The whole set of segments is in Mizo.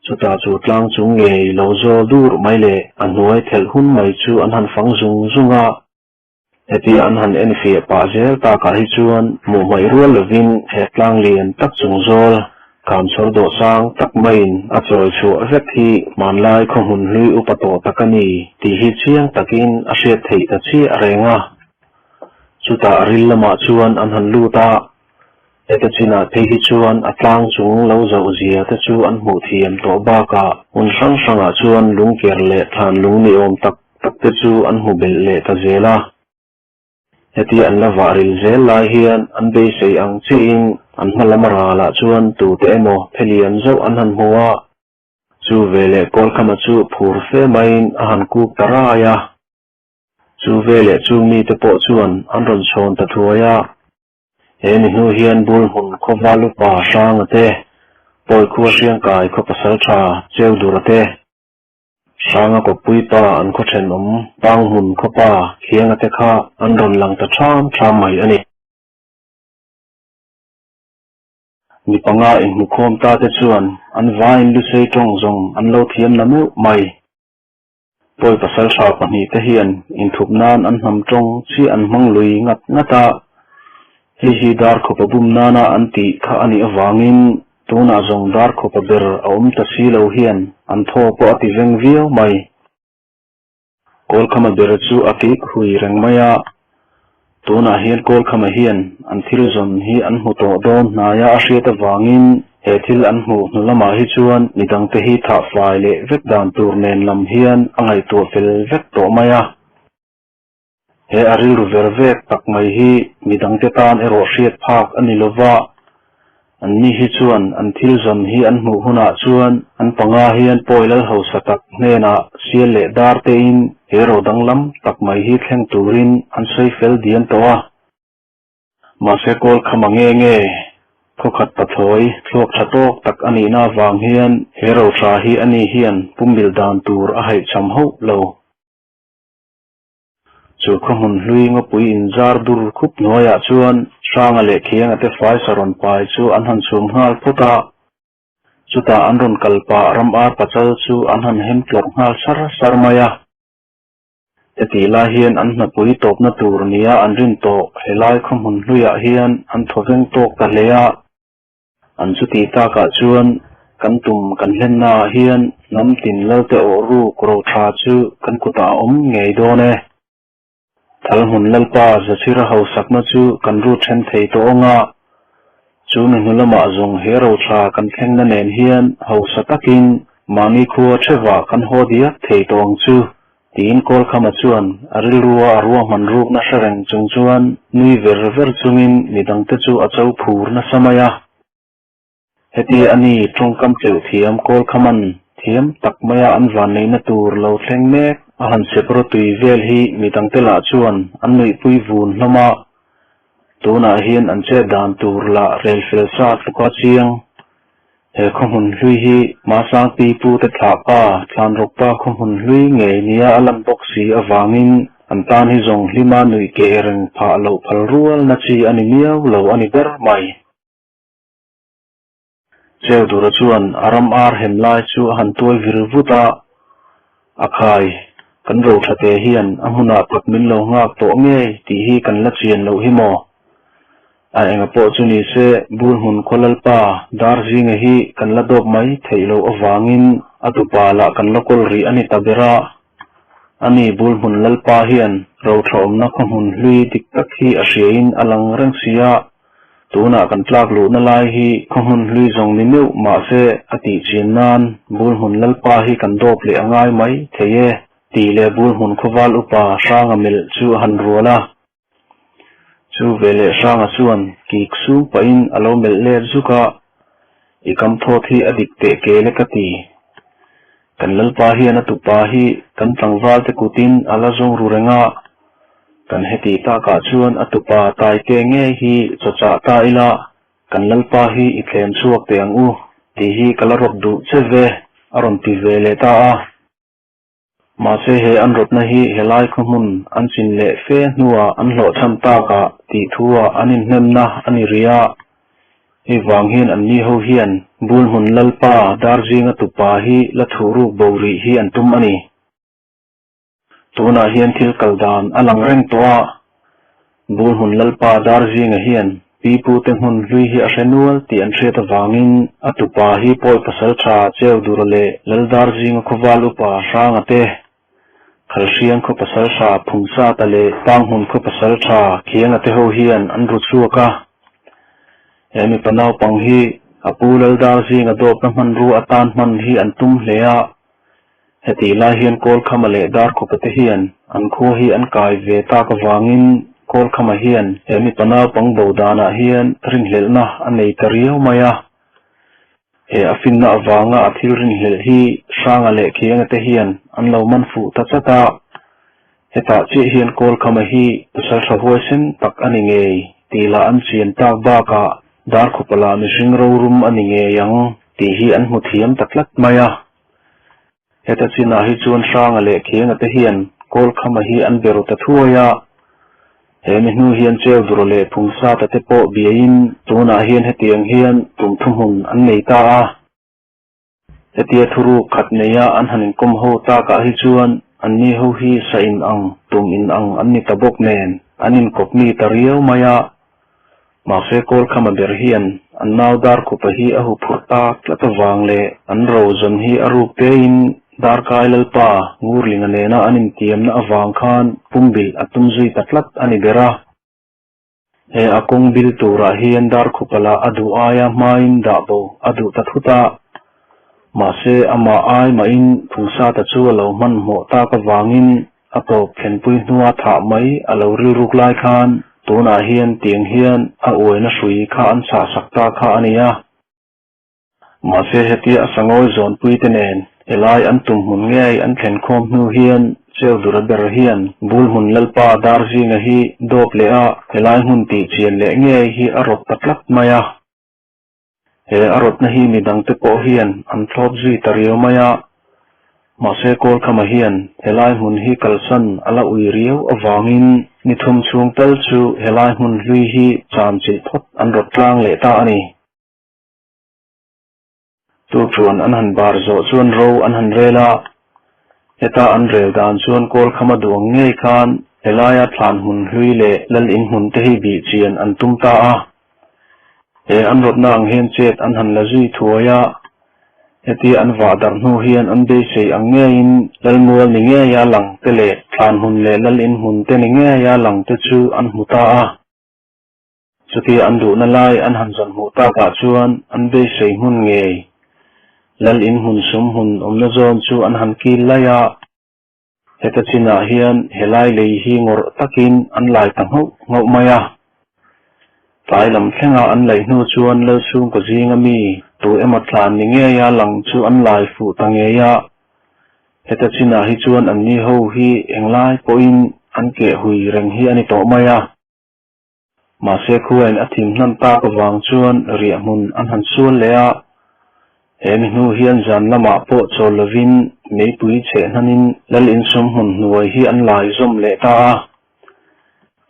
Chutah chu tlang chung ngei lo zawl dur mai leh a hnuai thelh hun mai chu an han fang zung zung a. Hetia an han enfiah pah zel takah hi chuan hmuh hmaih rual lovin he tlang lian tak chung zawl khamchhawr dawh sang tak maiin a chawi chhuah vek hi hmanlai khaw hmun hlui upa tawh tak a ni tih hi chiang takin a hriat theih ta chiah reng a. Chutah ril lamah chuan an han lut a, heta chinah phei hi chuan a tlang chung lo zoh zia te chu an hmuh thiam tawh bakah hmun hrang hrangah chuan lungker leh thlan lung ni awm tak tak te chu an hmu belh leh ta zel a. Hetia an la vah ril zel lai hian an beisei ang chiahin an hma lam ralah chuan tute emaw phelian zauh an han hmu a, chu veleh Kawlkhama chu phur fe maiin a han kuk ta rai a. Chu veleh chu mite pawh chuan an rawn chhawn ta thuai a. He ni hnu hian Bulhmun khawva lupa Hranga te, Pawikhua Hriangkai khaw pasaltha Cheudura te, Hranga kawppui pa an khaw thenawm Panghmun khaw pa Khianga te kha an rawn lang ta ṭham ṭham mai a ni. Mi panga inhmukhawm ta te chuan an vaiin lusei ṭawng zawng an lo thiam na meuh mai. Pawi pasalṭha pahnihte hian inthup nan an hnam ṭawng chiah an hmang lui ngat ngat a, hei hi Darkhawpa bum nana an tih kha a nih avangin tunah zawng Darkhawpa ber a awm ta si lo hian an thaw pawh a ti veng viau mai. Kawlkhama ber chu a kik hui reng mai a, Tunah hian Kawlkhama hian an thil zawn hi an hmu tawh dawn hnaia a hriat avangin he thil an hmuh hnu lamah hi chuan midangte hi thah fai leh vek dan tur nen lam hian a ngaihtuah fel vek tawh mai a. He a rilru ver vek tak mai hi midangte tan erawh hriat phak a ni lova, Anni hi chuan an thil zawn hi an hmuh hunah chuan an panga hian pawi lal hausa tak hnenah sial leh dar tein he ro danglam tak mai hi thleng turin an sawi fel diam tawh a. Mahse kawl khama nge nge khawkhat pathlawi thluak tha tawk tak a nihna avang hian he ro tha hi ani hian pumbilh dan tur a haihcham hauh lo. Chu khaw hmun hlui ngawpui inzar dur khup hnuaiah chuan Hranga leh Khianga te faisa rawn pai chu an han chhum nghal phawt a. Chutah an rawn kal pah ram ar pachal chu an han hem tlawrh nghal sar sar mai a. Hetih lai hian an hnapui tawpna tur nia an rin tawh helai khaw hmun hluiah hian an thawveng tawk ta hle a. An chuti takah chuan kan tum kan hlennaah hian hnam tin lalte awh ruk ro tha chu kan kutah a awm ngei dawn e. Thal hmun Lalpa Zachhira hausakna chu kan rut then thei tawh ang a, chu mi hnu lamah zawng he ro tha kan thlengna nen hian hausa takin mahni khua thevah kan haw diak thei tawh ang chu. Tiin Kawlkhama chuan a rilrua a ruahman rukna hre reng chung chuan nui ver ver chungin midangte chu a cho phur nasa mai a. Heti a ni tawngkam tleuh thiam Kawlkhama'n thiam tak maia an vanneihna tur lo thleng mek a han sep rawtui vel hi midangte lah chuan an nuihpui vun hlawm a. Tunah hian an chet dan tur lah rel fel sa tluka chiang. He khaw hmun hlui hi Masang pi pu te thlah pa, thlan rawk pa khaw hmun hlui ngei nia a lan bawk si avangin an tan hi zawng hlima nuih keh reng phah loh phal rual na chi a ni miau lo a ni ber mai. Cheudura chuan a ram ar hem lai chu a han tuai vir vut a, A khai, kan rothate hian a hmunah tak min lo nghak tawh ngei tih hi kan la chian loh hi maw? A enga pawh chu ni se, Bulhmun khaw Lalpa Darzinga hi kan la dawp mai theih loh avangin a tupa lah kan la kawl rih a ni ta ber a. Ani Bulhmun Lalpa hian rothawmna khaw hmun hlui dik tak hi a hriain a lang reng si a, tunah kan tlak luhna lai hi khaw hmun hlui zawng ni meuh mahse a tih chian nan Bulhmun Lalpa hi kan dawp leh a ngai mai thei e tih leh Bulhmun khawval upa Hranga melh chu a han rual a. Chu veleh Hranga chuan kik sung pahin a lo melh let zuk a, I kam thawt hi a dik teh kel e ka ti. Kan Lalpa hian a tupa hi kan tlangval te kutin a la zawng ru reng a, kan heti takah chuan a tupa taite ngei hi chawchah ta ila kan Lalpa hi i thlem chhuak teh ang u tih hi ka la rawt duh che ve a rawn ti ve leh ta a. Mahse he an rawtna hi helai khaw hmun an chin leh fe hnuah an hlawhchham takah tih thu-ah an inhnemna a ni rih a. Hei vang hian anni ho hian Bulhmun Lalpa Darzinga tupa hi la thuhruk bo rih hi an tum a ni. Tunah hian thil kal dan a lang reng tawh a, Bulhmun Lalpa Darzinga hian pipute hmun hlui hi a hre nual tih an hriat avangin a tupa hi Pawi Pasaltha Cheudura leh Lal Darzinga khawval upa Hranga te Khalhriang khaw pasaltha Phungsata leh Panghmun khaw pasaltha Khianga te ho hian an ru chhuak a. He mipa naupang hi a pu Laldar zinga dawpna hmanrua atan hman hi an tum hle a. Hetih lai hian Kawlkhama leh Darkhupa te hian an khua hi an kai ve tak avangin Kawlkhama hian he mipa naupang bo danah hian rinhlelhna a nei ta riau mai a. He a finna avanga a thil rinhlelh hi Hranga leh Khianga te hian an lo man fuh ta chat a, hetah chiah hian Kawlkhama hi pasaltha huaisen tak a ni ngei tih lah an chian tak bakah Darkhupa lah mihring rorum a ni ngei ang tih hi an hmu thiam ta tlat mai a. Heta chinah hi chuan Hranga leh Khianga te hian Kawlkhama hi an be ru ta thuai a. He mi hnu hian Cheudura leh Phungsata te pawh biain tunah hian hetiang hian tum thuhmun an nei ta a. Hetia thuruk khat neia an han inkawm ho takah hi chuan anni ho hi sa in ang, tum in ang an ni ta bawk nen an inkawp mi ta riau mai a. Mahse Kawlkhama ber hian an nau Darkhupa hi a huphurh tak tlat avang leh an ro zawn hi a ruk tein Darkai Lalpa Ngurlinga nena an intiamna avang khan pumbilh a tum zui ta tlat a ni ber a. He a kawng bil turah hian Darkhupa lah a duh aia hmain dah bo a duh ta thut a. Mahse amah ai mahin Phungsata chu a lo hmanhmawh tak avangin A tawp thlenpui hnua thah mai a lo rilruk lai khan tunah hian tiang hian a uaina hrui kha an chhah sak ta kha a ni a. Mahse hetia a sangawi zawnpui te nen helai an tum hmun ngei an thlen khawm hnu hian Cheudura ber hian Bulhmun Lalpa Darzinga hi dawp leh a helai hmun tih chian leh ngei hi a rawt ta tlat mai a. He a rawtna hi midangte pawh hian an thlawp zui ta riau mai a, mahse Kawlkhama hian helai hmun hi kalsan a la ui riau avangin ni thum chhung tal chu helai hmun hlui hi chan chilh phawt an rawt tlang leh ta a ni. Chu chuan an han bar zawh chuan ro an han rel a, heta an rel dan chuan Kawlkhama duang ngei khan helaia thlan hmun hlui leh lal in hmun te hi bih chian an tum ta a. He an rawtna ang hian chet an han la zui thuai a, hetia an vah darh hnu hian an beisei ang ngeiin Lalmual ni ngeia lang te leh thlan hmun leh lal in hmun te ni ngeia lang te chu an hmu ta a. Chutia an duhna lai an han zawn hmuh takah chuan an beisei hmun ngei Lal in hmun sum hmun awmna zawn chu an han kil lai a. Heta chinah hian helai lei hi ngawrh takin an lai ta nghauh nghauh mai a. Tlai lam thlenga an laih hnu chuan Lalchhungkaw zinga mi tu emaw tlan ni ngeia lang chu an lai fuh ta ngei a. Heta chinah hi chuan anni ho hi englai pawhin an keh hui reng hi a ni tawh mai a. Mahse khuain a thim hnan tak avang chuan riah hmun an han sual leh a, he mi hnu hian zan lamah pawh chawl lovin meipui cheh hnanin lal insum hmun hnuai hi an lai zawm leh ta a.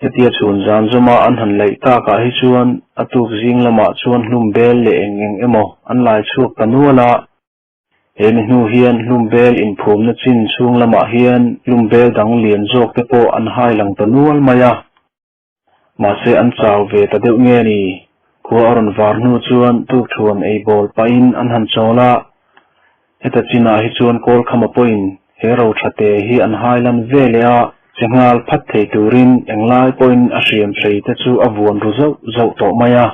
Hetia chhun zan zawma an han laih takah hi chuan a tuk zing lamah chuan hlum bel leh eng eng emaw an lai chhuak ta nual a. He mi hnu hian hlumbel inphumna chin chhung lamah hian hlumbel dang lian zawk te pawh an hai lang ta nual mai a. Mahse an chau ve ta deuh nge ni? Khua a rawn var hnu chuan tukthuan ei bawl pahin an han chawl a. Heta chinah hi chuan Kawlkhama pawhin he ro tha te hi an hai lan ve leh a, che nghal phat thei turin englai pawhin a hriam hrei te chu a vuan ru zauh zauh tawh mai a.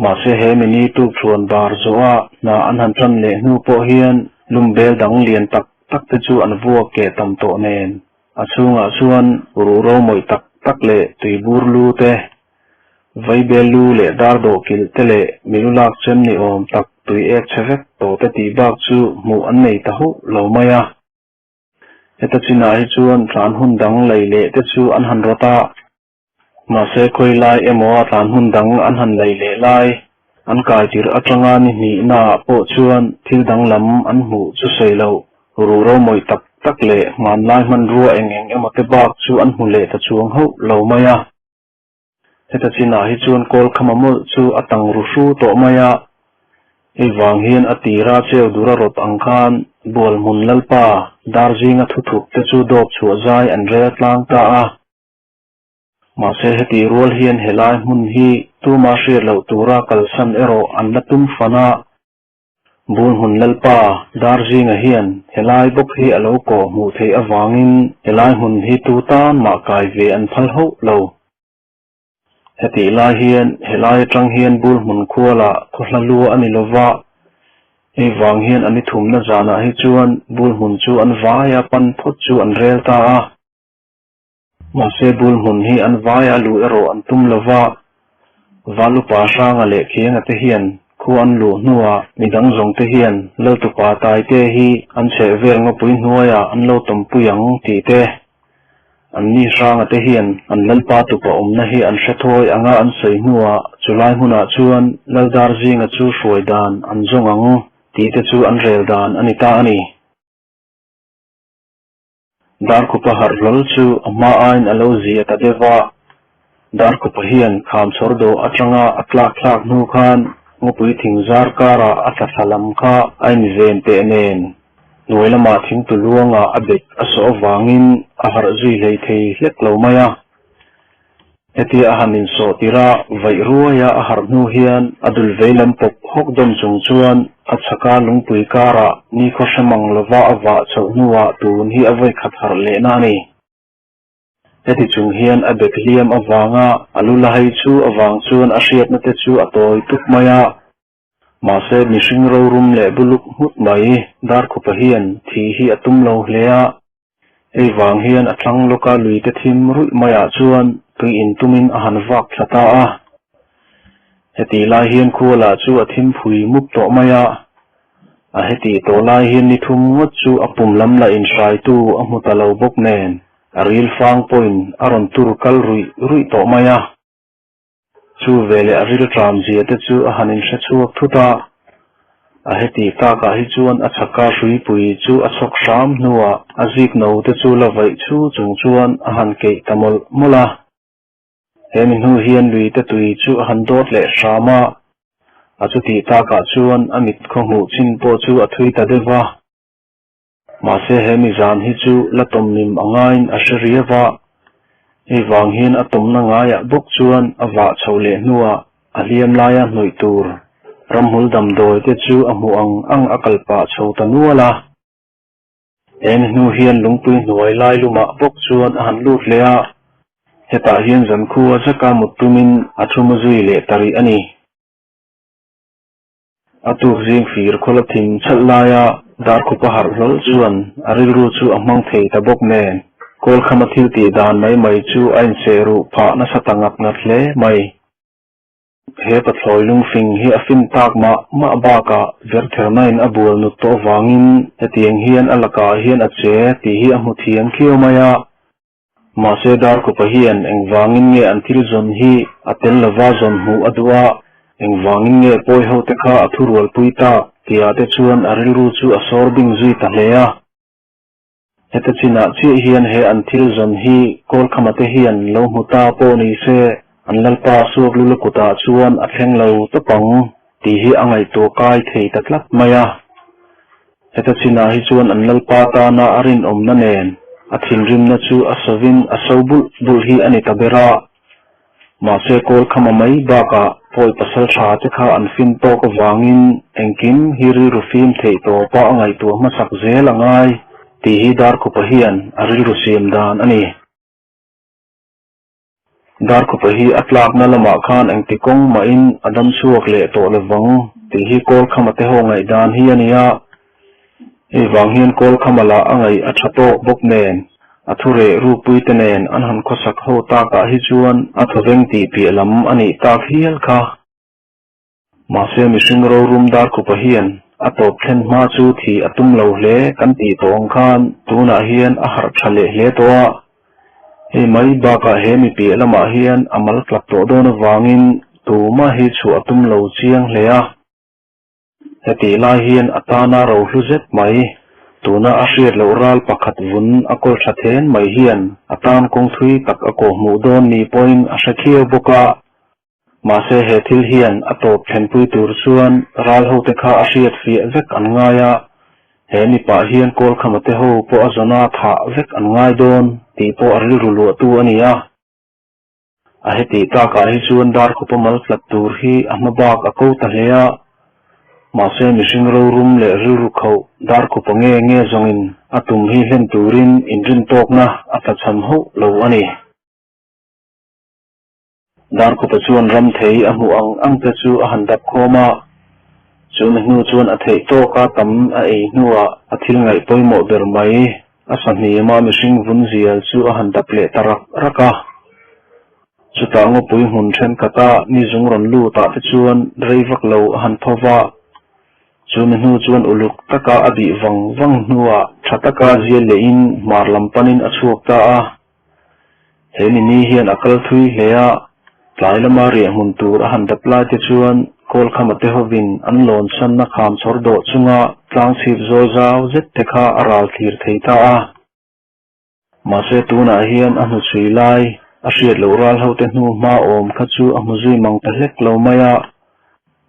Mahse he mini tukthuan bar zawha hna an han tan leh hnu pawh hian lumbel dang lian tak tak te chu an vuak keh tam tawh nen a chhungah chuan ruhro mawih tak tak leh tuibur lu te, vaibel lu leh dar dawhkilh te leh milu lak chem ni awm tak tui ek chhe vek tawh te tih bak chu hmuh an nei ta hauh lo mai a. Heta chinah hi chuan tlan hun dang lei leh te chu an han rawt a. Mahse khawi lai emaw a tlan hmun dang an han lei leh lai an kai tirh atanga ni hnihnaah pawh chuan thil danglam an hmuh chu sawi loh ruhro mawih tak tak leh hmanlai hmanrua eng eng emaw te bak chu an hmu leh ta chuang hauh lo mai a. Heta chinah hi chuan Kawlkhama mawlh chu a tang ru hru tawh mai a, hei vang hian a tira cheu dura rawt ang khan Bualhmun Lalpa Darzinga thuthup te chu dawp chhuah zai an rel tlang ta a. Mahse heti rual hian helai hmun hi tuma hriat loh tura kalsan erawh an la tum fan a. Bualhmun Lalpa Darzinga hian helai bawk hi a lo kawh hmuh theih avangin helai hmun hi tu tan mah kai ve an phal hauh lo. Hetih lai hian helai atang hian Bualhmun khualah khawhla lua a ni lova, hei vang hian a ni thumna zanah hi chuan Bualhmun chu an vaia pan phawt chu an rel ta a. Mahse Bualhmun hi an vaia luh erawh an tum lova, Valupa Hranga leh Khianga te hian khua an luh hnuah midang zawng te hian Laltupa Taite hi an chheh vel ngawpui hnuaiah an lo tawmpui ang tih te, anni Hranga te hian an Lalpa tupa awmna hi an hre thawi anga an sawi hnuah chulai hmunah chuan Laldar zinga chu hruai dan an zawng ang tih te chu an rel dan a ni ta a ni. Darkhupa harh hlawl chu a hma aiin a lo zia ta deuh a. Darkhupa hian kham chhawr dawh atanga a tlak thlak hnu khan ngawpui thing zar karah a tla thla lam kha a inven teh nen hnuai lamah thingtu luangah a bet a sawh avangin a harh zui hlei thei hlek lo mai a. Hetia a han insawh tirh a, vaih ruaia a harh hnu hian a dul vei lam pawp hawk dawm chung chuan a chhaka lungpui karah nikhaw hre mang lova a vah chhoh hnuah tun hi a vawikhat harh lehna a ni. Heti chung hian a bek hliam avanga a lu la hei chu avang chuan a hriatna te chu a tawi tuk mai a. Mahse mihring rorum leh buluk nghut mai Darkhupa hian thih hi a tum lo hle a. Hei vang hian a thlang lawka lui te thim ruih maiah chuan tui in tumin a han vak thla ta a. Hetih lai hian khualah chu a thim phui mup tawh mai a. A hetih tawh lai hian ni thum ngawt chu a pum lam la inhraitu a hmu ta lo bawk nen a ril fang pawhin a rawn tur kal ruih ruih tawh mai a. Chu veleh a rilṭam zia te chu a han inhre chhuak thut a, a heti takah hi chuan a chhaka hruipui chu a chhawk hram hnuah a zik no te chu la vaih chu chung chuan a han keih ta mawlh mawlh a. He mi hnu hian lui te tui chu a han dawt leh hram a, a chutih takah chuan a mit khaw hmuh chin pawh chu a thui ta deuh va. Mahse he mi zan hi chu la tawmhnim a ngaiin a hre riau a, hei vang hian a tawmna ngaiah bawk chuan a vah chhoh leh hnuah a hliam laia hnawih tur ramhmul damdawi te chu a hmuh ang ang a kal pah chho ta nual a. He mi hnu hian lungpui hnuai lai lumah bawk chuan a han lut leh a, hetah hian zankhua zaka mut tumin a thu mu zui leh ta rih a ni. A tuk zing fir khawla thim chhalh laia Darkhupa harh hlawl chuan a rilru chu a hmang thei ta bawk nen, Kawlkhama thil tih dan mai mai chu a inseh ruh phah nasa ta ngat ngat hle mai. He pathlawi lungfing hi a fin tak mah mah bakah verthernain a bual nut tawh avangin hetiang hian a lakah hian a che tih hi a hmu thiam khiau mai a. Mahse Darkhupa hian engvangin nge an thil zawn hi a tel lova zawn hmuh a duh a, engvangin nge pawi ho te kha a thurualpui tak tihah te chuan a rilru chu a sawr bing zui ta hle a. Heta chinah chiah hian he an thil zawn hi Kawlkhama te hian lo hmu ta pawh ni se an Lalpa Suaklula kutah chuan a thleng lo tawp ang tih hi a ngaihtuah kai thei ta tlat mai a. Heta chinah hi chuan an Lalpa tana a rinawmna nen a thinrimna chu a sovin a so bulh bulh hi a ni ta ber a. Mahse Kawlkhama mai bakah pawi pasal tha te kha an fin tawk avangin engkim hi rilru fim theih tawpa a ngaihtuah hmasak zel a ngai tih hi Darkhupa hian a rilru siam dan a ni. Darkhupa hi a tlakna lamah khan engti kawng mahin a dam chhuak leh tawh lovang tih hi Kawlkhama te ho ngaihdan hi a ni a. Hei vang hian Kawlkhama lah a ngaih a tha tawk bawk nen, a thu reh rukpui te nen an han khawsak ho takah hi chuan a thawveng tih piah lam a nih tak hial kha. Mahse mihring rorum Darkhupa hian a tawp thlen hma chu thih a tum lo hle kan tih tawh ang khan tunah hian a harh tha leh hle tawh a. Hei mai bakah he mi piah lamah hian a mal tlak tawh dawn avangin tumah hi chhuah a tum lo chiang hle a. Hetih lai hian a tana rohlu zet mai. Tuna a hriat loh ral pakhat vun a kawl tha then mai hian a tan kawng thui tak a kawh hmuh dawn ni pawhin a hre khiau bawk a. Mahse he thil hian a tawp thlenpui tur chuan ral hote kha a hriat fiah vek an ngai a, he mipah hian Kawlkhama te ho pawh a zawna thah vek an ngai dawn tih pawh a rilru luahtu a ni a. A hetih takah hi chuan Darkhupa mal tlat tur hi a hma bak a ko ta hle a, mahse mihring rorum leh rilru khauh Darkhupa nge nge zawngin a tum hi hlen turin inrintawkna a tlachham hauh lo a ni. Darkhupa chuan ram thei a hmuh ang ang te chu a han dap khawm a, chumi hnu chuan a theih tawka tam a ei hnuah a thil ngaih pawimawh ber mai A sahniama mihring vun zial chu a han dap leh ta rak rak a. Chutah ngawpui hmun thenkhat a ni zung rawn lut ah te chuan rei vak lo a han tho va. Chu mi hnu chuan uluk taka a bih vang vang hnuah tha taka zial lehin hmar lam panin a chhuak ta a. He mi ni hian a kal thui hle a, tlai lama riah hmun tur a han dap lai te chuan Kawlkhama te hovin an lawn chhanna kham chhawr dawh chunga tlang chhip zawl zau zet te kha a ral thlir thei ta a. Mahse tunah hian a hnuchhui lai a hriat loh ral hote hnu hma awm kha chu a hmu zui mang ta hlek lo mai a.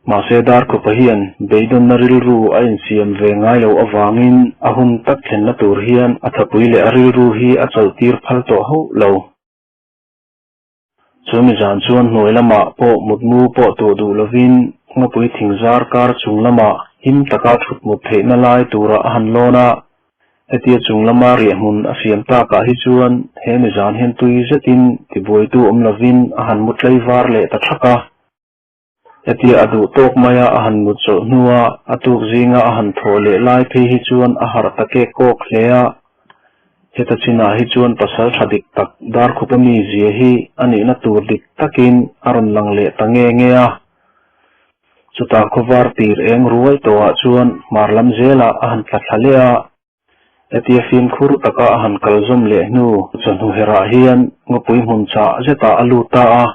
Mahse Darkhupa hian beidawnna rilru a insiam ve ngai loh avangin a hun tak thlenna tur hian a thapui leh a rilru hi a chawlhtir phal tawh hauh lo. Chu mi zan chuan hnuai lamah pawh mutmu pawh tuah duh lovin ngawpui thingzar kar chung lamah him taka thut mut theihna lai turah a han lawn a. Hetia chung lama riahhmun a siam takah hi chuan he mi zan hian tui zetin tibuaitu awm lovin a han mu tlaivar leh ta thak a. Hetia a duh tawk maia a han mut zawh hnua a tuk zinga a han thawh leh lai phei hi chuan a harh ta kek kawk hle a. Heta chinah hi chuan pasal tha dik tak Darkhupa mi zia hi a nihna tur dik takin a rawn lang leh ta nge nge a. Chutah khawvar tir eng ruai tawhah chuan hmar lam zelah a han tla thla leh a. Hetia fimkhur taka a han kal zawm leh hnu chawhnu herah hian ngawpui hmun chah zetah a lut ta a.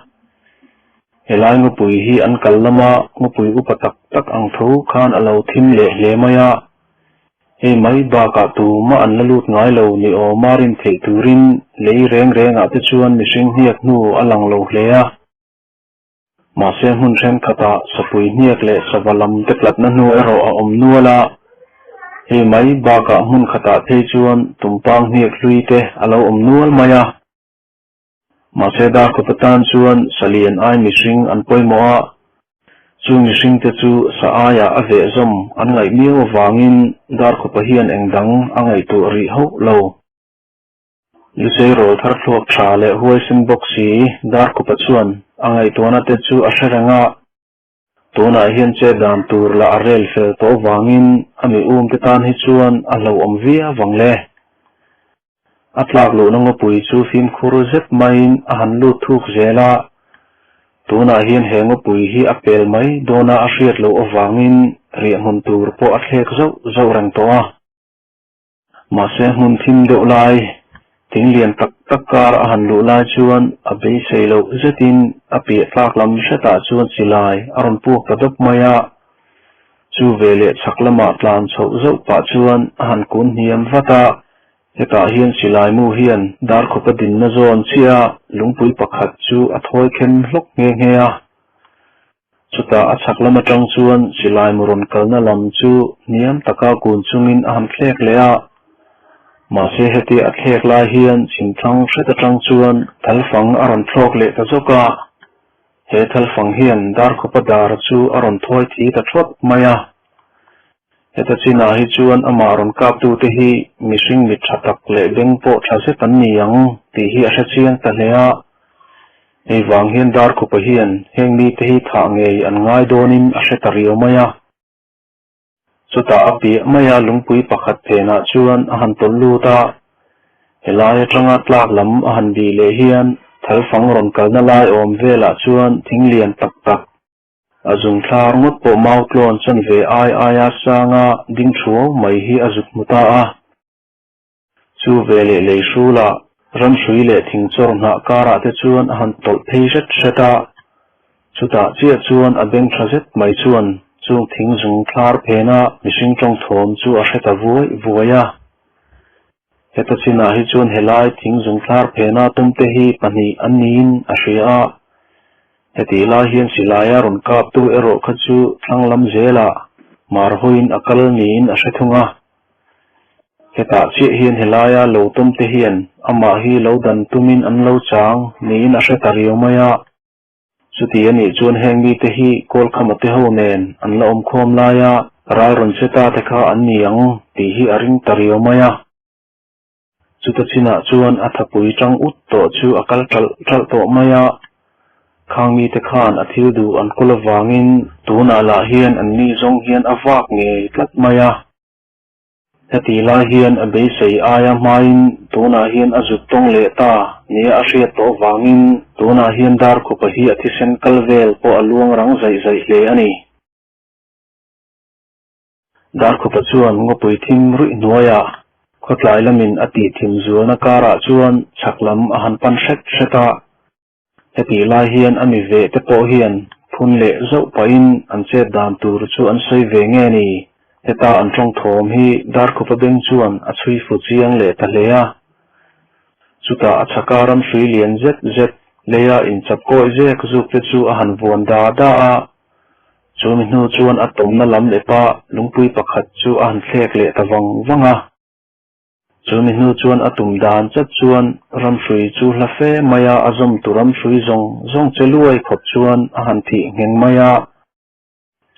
Helai ngawpui hi an kal lama ngawpui upa tak tak ang tho khan a lo thim leh hle mai a. Hei mai bakah tumah an la lut ngai lo ni awma rin theih turin lei reng rengah te chuan mihring hniak hnu a lang lo hle a. Mahse hmun thenkhatah sapui hniak leh sava lam te tlatna hnu erawh a awm nual a, hei mai bakah hmun khatah phei chuan tumpang hniak hlui te a lo awm nual mai a. Mahse Darkhupa tan chuan salian ai mihring an pawimawh a, chu mihring te chu sa aiah a veh zawm an ngaih miau avangin Darkhupa hian engdang a ngaihtuah rih hauh lo. Lusei rawl thar thluak tha leh huaisen bawk si Darkhupa chuan a ngaihtuahna te chu a hre reng a. Tunah hian che dan tur lah a rel fel tawh vangin a mi um te tan hi chuan a hlauhawm viau vang le. A tlak luhna ngawpui chu fimkhur zet maiin a han lut thuk zel a. Tunah hian he ngawpui hi a pel mai dawna a hriat loh avangin riahhmun tur pawh a thlek zauh zauh reng tawh a. Mahse hmun thim deuh lai, thing lian tak tak kar a han luh lai chuan a beisei loh zetin a piah tlak lam hretah chuan silai a rawn puak ta dawp mai a. Chu veleh chhak lamah tlan chhoh zauh pah chuan a han kun hniam vat a, hetah hian silai mu hian Darkhupa dinna zawn chiah a lungpui pakhat chu a thawi khem hlawk nghe nghe a. Chutah a chhak lam atang chuan silai mu rawn kalna lam chu hniam taka kun chungin a han thlek leh a. Mahse hetia a thlek lai hian chhimthlang hret atang chuan thalfang a rawn thlawk leh ta zawk a. He thalfang hian Darkhupa dar chu a rawn thawi thi ta thuat mai a. Heta chinah hi chuan amah rawn kaptute hi mihring mit tha tak leh beng pawh tha zet an ni ang tih hi a hrechiang ta hle a. Hei vang hian Darkhupa hian heng mite hi thah ngei an ngai dawnin a hre ta riau mai a. Chutah a piah maia lungpui pakhat phenah chuan a han tawlh lut a, helai atanga tlak lam a han bih leh hian thalfang rawn kalna lai awm velah chuan thing lian tak tak, a zung thlar ngawt pawh mau tlawn chan ve ai aia sanga ding thuau mai hi a zuk hmu ta a. Chu veleh lei hrulah ramhrui leh thingchawr hnah karah te chuan a han tawlh phei hret hret a, chutah chiah chuan a beng tha zet mai chuan Chung thing zung thlar phena mihring tawng thawm chu a hre ta vuai vuai a. Heta chinah hi chuan helai thing zung thlar phena tumte hi pahnih an niin a hria a. Hetih lai hian silaia rawn kaptu erawh kha chu thlang lam zelah mar hawiin a kal niin a hre thung a. Hetah chiah hian helaia lo tumte hian amah hi lo dan tumin an lo chang niin a hre ta riau mai a. Chuti a nih chuan heng mite hi Kawlkhama te ho nen an la awmkhawm laia ral rawn che ta te kha an ni ang tih hi a ring ta riau mai a. Chuta chinah chuan a thapui tang ut tawh chu a kal ṭalh ṭalh tawh mai a. Khang mite khan a thil duh an kawl avangin tunah lah hian an ni zawng hian a vak ngei tlat mai a. Heti lai hian a beisei aia hmain tunah hian a zut tawng leh ta nia a hriat tawh avangin tunah hian Darkhupa hi a thisen kal vel pawh a luang rang zaih zaih hle a ni. Darkhupa chuan ngawpui thim ruih hnuaiah khawtlai lamin a tih thim zualna karah chuan chhak lam a han pan hret hret a. Hetih lai hian a mi veh te pawh hian phun leh zauh pahin an chet dan tur chu an sawi ve nge ni? Heta an tawng thawm hi Darkhupa beng chuan a chhui fu chiang leh ta hle a. Chutah a chhaka ram hrui lian zet zet leia inchap kawi zek zuk te chu a han vuan da da a. Chu mi hnu chuan a tawmna lam lepa lungpui pakhat chu a han thlek leh ta vang vang a. Chu mi hnu chuan a tum dan chat chuan ramhrui chu hla fe mai a, a zawmtu ramhrui zawng zawng che luai khawp chuan a han thih ngheng mai a.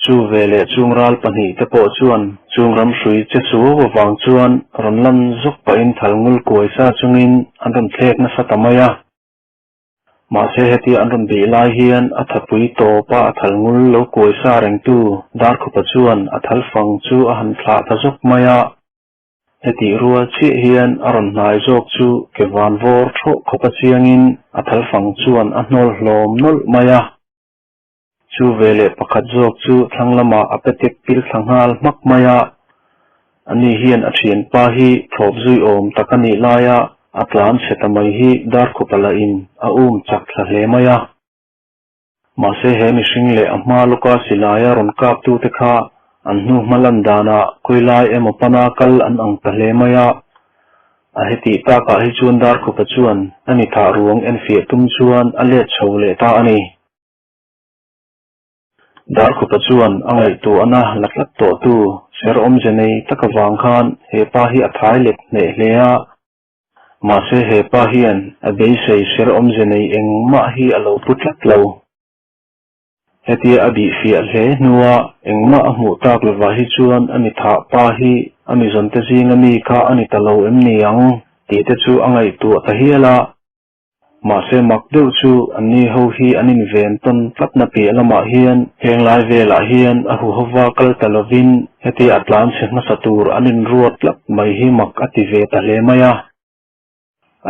Chu veleh chung ral pahnih te pawh chuan chung ramhrui che suau avang chuan rawn lan zawk pahin thal ngul kuai sa chungin an rawn thlek nasa ta mai a. Mahse hetia an rawn bih lai hian a thapui tawpa a thal ngul lo kuai sa rengtu Darkhupa chuan a thal fang chu a han thlah ta zawk mai a. Hetih rual chiah hian a rawn hnai zawk chu ke van vawr thawh khawp a chiangin a thal fang chuan a hnawl hlawm nawlh mai a. Chu veleh pakhat zawk chu thlang lamah a petek pil thla nghal hmak mai a. Ani hian a thianpa hi thlawp zui awm tak a nih laia a tlan chhe ta mai hi Darkhupa lahin a um chak thla hle mai a. Mahse he mihring leh a hma lawka silaia rawn kaptute kha an hnu hma lan danah kawilai emaw pana kal an ang ta hle mai a. A hetih takah hi chuan Darkhupa chuan a ni thah ruang enfiah tum chuan a let chho leh ta a ni. Darkhupa chuan a ngaihtuahna la tlat tawhtu ser awmze nei tak avang khan he pa hi a thai let hneh hle a. Mahse he pa hian a beisei ser awmze nei engmah hi a lo pu tlat lo. Hetia a bih fiah hle hnua engmah a hmuh tak lovah hi chuan a mi thah pa hi a mi zawnte zinga mi kha a ni ta lo em ni ang tih te chu a ngaihtuah ta hial a. Mahse mak deuh chu anni ho hi an inven tawn tlatna piah lamah hian heng lai velah hian a huhova kal ta lovin hetia a tlan chhe hmasa tur an inruat tlat mai hi mak a ti ve ta hle mai a.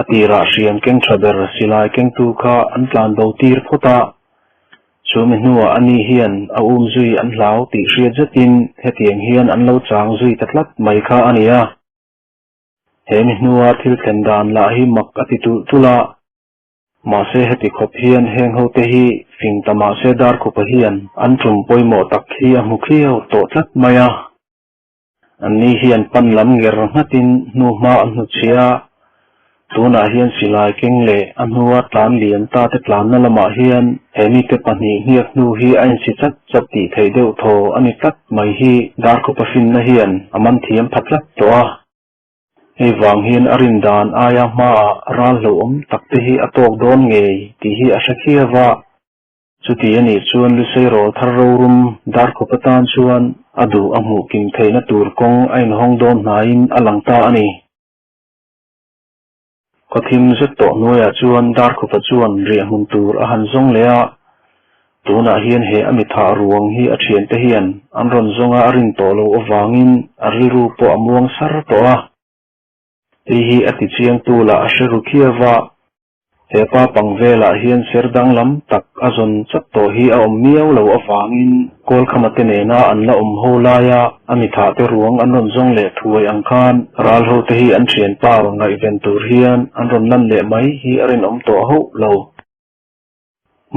A tirah hriam keng tha ber silai kengtu kha an tlan bo tir phawt a, chu mi hnuah ani hian a um zui an hlau tih hriat zetin hetiang hian an lo chang zui ta tlat mai kha a ni a. He mi hnua thil thlen dan lah hi mak a ti tulh tulh a, mahse heti khawp hian heng hote hi fing ta mahse Darkhupa hian an tum pawimawh tak hi a hmu khiau tawh tlat mai a. Anni hian pan lam nger nghatin hnu hma an hnuchhia a, tunah hian silai keng leh a hnua tlan lian ta te tlanna lamah hian he mite pahnih hniak hnu hi a insi chat chat tih theih deuh thaw a ni tlat mai hi Darkhupa finna hian a man thiam pha tlat tawh a. Hei vang hian a rin dan aia hmaah ral hlauhawm tak te hi a tawk dawn ngei tih hi a hre khiau a. Chuti a nih chuan Lusei rawl thar rorum Darkhup atan chuan a duh a hmuh kim theihna tur kawng a inhawng dawn hnaiin a lang ta a ni. Khawthim zet tawh hnuaiah chuan Darkhupa chuan riahhmun tur a han zawng leh a, tunah hian he a mithah ruang hi a thiante hian an rawn zawnga a rin tawh loh avangin a rilru pawh a muang sar tawh a. Hei hi a tichiangtu lah a hre ru khiau va, He pa pang velah hian ser danglam tak a zawn chat tawh hi a awm miau lo avangin Kawlkhama te nena an la awm ho laia a mithah te ruang an rawn zawng leh thuai ang khan ral ho te hi an thianpa rawn ngaihven tur hian an rawn lan leh mai hi a rinawm tawh hauh lo.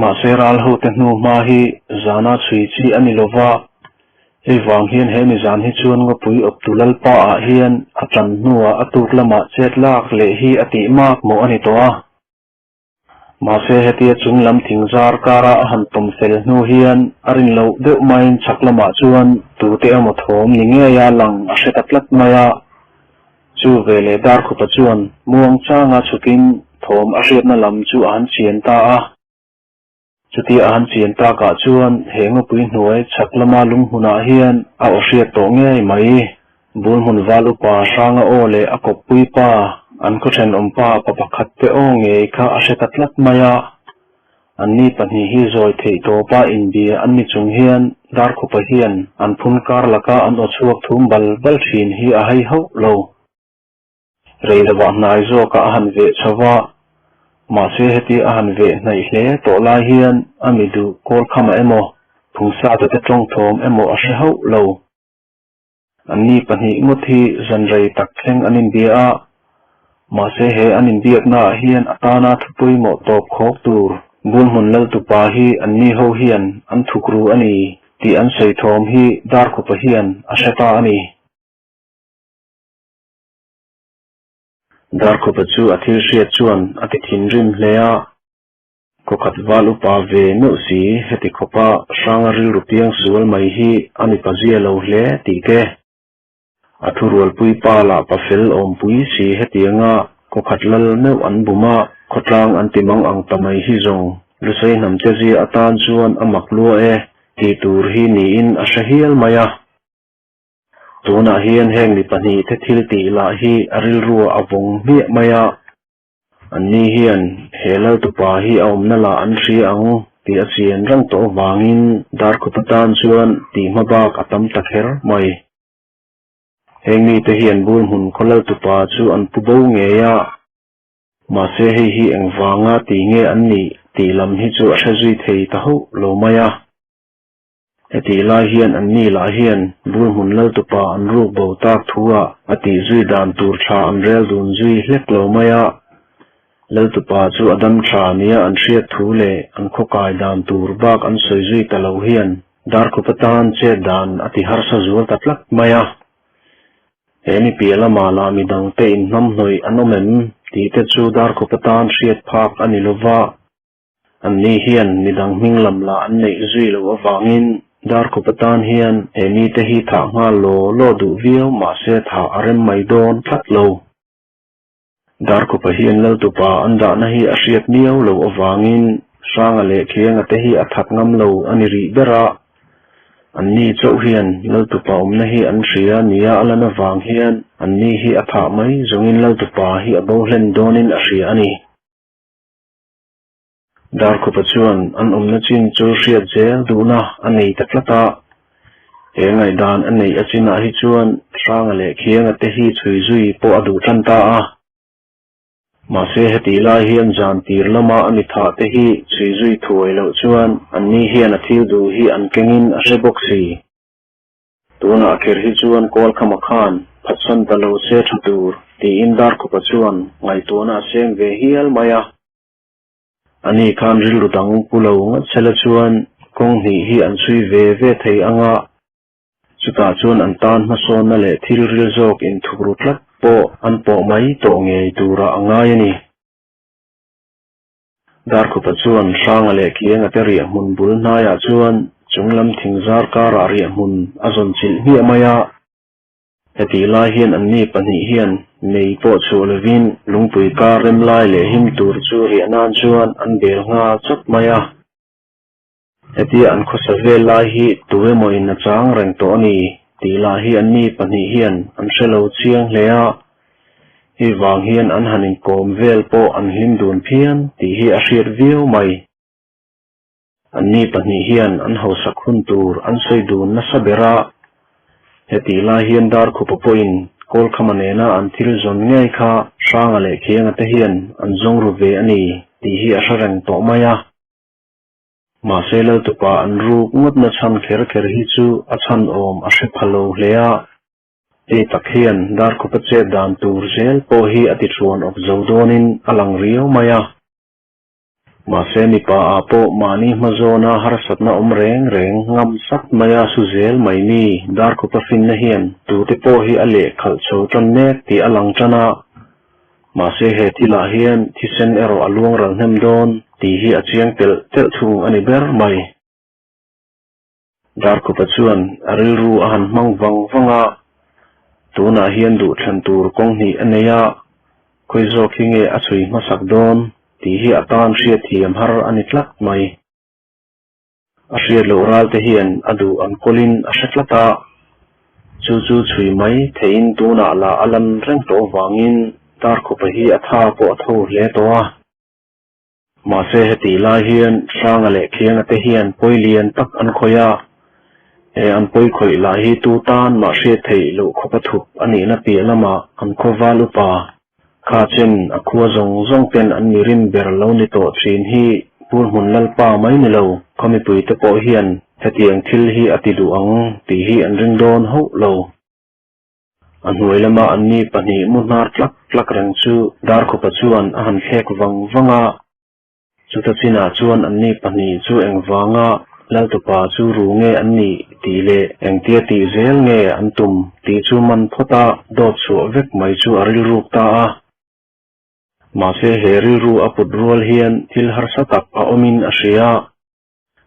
Mahse ral ho te hnu hma hi zana chhui chi a ni lova. Hei vang hian he mizan hi chuan ngawpui awptu Lalpa ah hian a tan hnuah a tuk lamah chet lak leh hi a tih mak mawh a ni tawh a. Mahse hetia chung lam thing zar kara a han tawm fel hnu hian a rin loh deuh maiin chhak lamah chuan tute emaw thawm ni ngeia lang a hre ta tlat mai a. Chu veleh Darkhupa chuan muangchanga chhukin thawm a hriatna lam chu a han chian ta a. Chutia a han chian takah chuan he ngawpui hnuai chhak lama lunghmunah hian a aw hriat tawh ngei mai. Bulhmun val upa Hranga aw leh a kawppui pa, an khaw thenawm pa pa pakhat te aw ngei kha a hre ta tlat mai a. Anni pahnih hi zawi theih tawpa inbia an ni chung hian Darkhupa hian an phun kar laka an aw chhuak thum bal bal thin hi a hai hauh lo. Rei lovah hnai zawkah a han veh chho va, mahse heti a han veh hnaih hle tawh lai hian a mi duh Kawlkhama emaw, Phungsate te tawngthawm emaw a hre hauh lo. Anni pahnih ngawt hi zan rei tak thleng an inbia a, mahse he an inbiaknaah hian a tana thu pawimawh tawp khawk tur Bulhmun Laltupa hi anni ho hian an thukru a ni tih an sawi thawm hi Darkhupa hian a hre ta a ni. Darkhupa chu a thil hriat chuan a ti thinrim hle a, Khawkhat val upa ve meuh si heti khawpa hranga rilru piang sual mai hi a mipa zia lo hle tih te, a thurualpui pa lah pa fel awmpui si hetianga khawkhat lal meuh an bum a, khawtlang an ti mang ang ta mai hi zawng Lusei hnam te zia atan chuan a mak lua e tih tur hi niin a hre hial mai a. Tunah hian heng mi pahnihte thil tih lah hi a rilruah a vawng hmiah mai a, anni hian he Laltupa hi a awmna lah an hria ang tih a chian reng tawh avangin Darkhupa tan chuan tih hma bak a tam ta kher mai. Heng mite hian Bulhmun khaw Laltupa chu an pu bo ngei a, mahse hei hi engvanga ti nge an nih tih lam hi chu a hre zui thei ta hauh lo mai a. Hetih lai hian anni lah hian Bulhmun Laltupa an ruk bo tak thu ah a tih zui dan tur tha an rel dun zui hlek lo mai a. Laltupa chu a dam tha nia an hriat thu leh an khawkai dan tur bak an sawi zui ta lo hian Darkhupa tan chet dan a ti harsa zual ta tlat mai a. He mi piah lamah lah midangte inhnamhnawih an awm em tih te chu Darkhupa tan hriat phak a ni lova. Anni hian midang hming lam lah an neih zui loh avangin Darkhup atan hian he mite hi thah nghal law law duh viau mahse thah a rem mai dawn tlat lo. Darkhupa hian Laltupa an dahna hi a hriat miau loh avangin Hranga leh Khianga te hi a that ngam lo a ni rih ber a. Anni chauh hian Laltupa awmna hi an hria nia a lan avang hian anni hi a thah mai zawngin Laltupa hi a bo hlen dawnin a hria a ni. Darkhupa chuan an awmna chin chu hriat zel duhna a nei ta tlat a, he ngaihdan a neih a chinah hi chuan Hranga leh Khianga te hi chhui zui pawh a duh tan ta a. Mahse hetih lai hian zan tir lama a mi thah te hi chhui zui thuai loh chuan anni hian a thil duh hi an kengin a hre bawk si. Tunah kher hi chuan Kawlkhama khan phatsan ta lo se tha tur tiin Darkhupa chuan ngaihtuahna a seng ve hial mai a. Ani khan rilru dang pu lo ngat sela chuan kawng hnih hi an chhui ve ve thei ang a, chutah chuan an tan hmasawnna leh thil ril zawk inthukru tlat pawh an pawh mai tawh ngei turah a ngai a ni. Darkhupa chuan Hranga leh Kianga te riahhmun bul hnaiah chuan chunglam thingzar karah riahhmun a zawn chilh hmiah mai a. Hetih lai hian anni pahnih hian mei pawh chhuah lovin lungpui kar rem lai leh him tur chu riah nan chuan an bel nghal chawp mai a. Hetia an khawsa vel lai hi tu emaw in a chang reng tawh a ni tih lah hi anni pahnih hian an hre lo chiang hle a. Hei vang hian an han inkawm vel pawh an hlim dun phian tih hi a hriat viau mai. Anni pahnih hian an hausak hun tur an sawi dun nasa ber a, hetih lai hian Darkhupa pawhin Kawlkhama nena an thil zawn ngei kha Hranga leh Khianga te hian an zawng ru ve a ni tih hi a hre reng tawh mai a. Mahse Laltupa an ruk ngawtna chhan kher kher hi chu a chhan awm a hre pha lo hle a, hei tak hian Darkhupa chet dan tur zel pawh hi a ti thuan awp zo dawnin a lang riau mai a. Mahse mipa ah pawh mahni hmazawna harsatna awm reng reng ngam sat maia su zel mai mi Darkhupa finna hian tute pawh hi a lehkhalh chho tan mek tih a lang tan a. Mahse he thilah hian thisen erawh a luang ral hnem dawn tih hi a chiang telh telh thung a ni ber mai. Darkhupa chuan a rilru a han hmang vang vang a, tunah hian duhthlan tur kawng hnih a nei a, khawi zawk hi nge a chhui hmasak dawn tih hi a tan hriatthiam har a ni tlat mai. A hriat loh ral te hian a duh an kawlin a hre tlat a, chu chu chhui mai theihin tunah lah a lan reng tawh avangin Darkhupa hi a tha pawh a tho hle tawh a. Mahse hetih lai hian Hranga leh Khianga te hian pawi lian tak an khawih a, he an pawi khawih lah hi tu tan mah hriat theih loh khawpa thup a nihna piah lamah an khaw val upa kha chen a khua zawng zawng ten an mi rin ber lo ni tawh thin hi Purhmun Lalpa mai ni lo khaw mipui te pawh hian hetiang thil hi a ti duh ang tih hi an ring dawn hauh lo. A hnuai lama anni pahnih mu hnar tlak tlak reng chu Darkhupa chuan a han thlek vang vang a. Chuta chinah chuan anni pahnih chu engvanga Laltupa chu ru nge an nih tih leh engtia tih zel nge an tum tih chu man phawt a dawt chhuah vek mai chu a rilruk ta a. Mahse he rilru a put rual hian thil harsa tak a awmin a hria.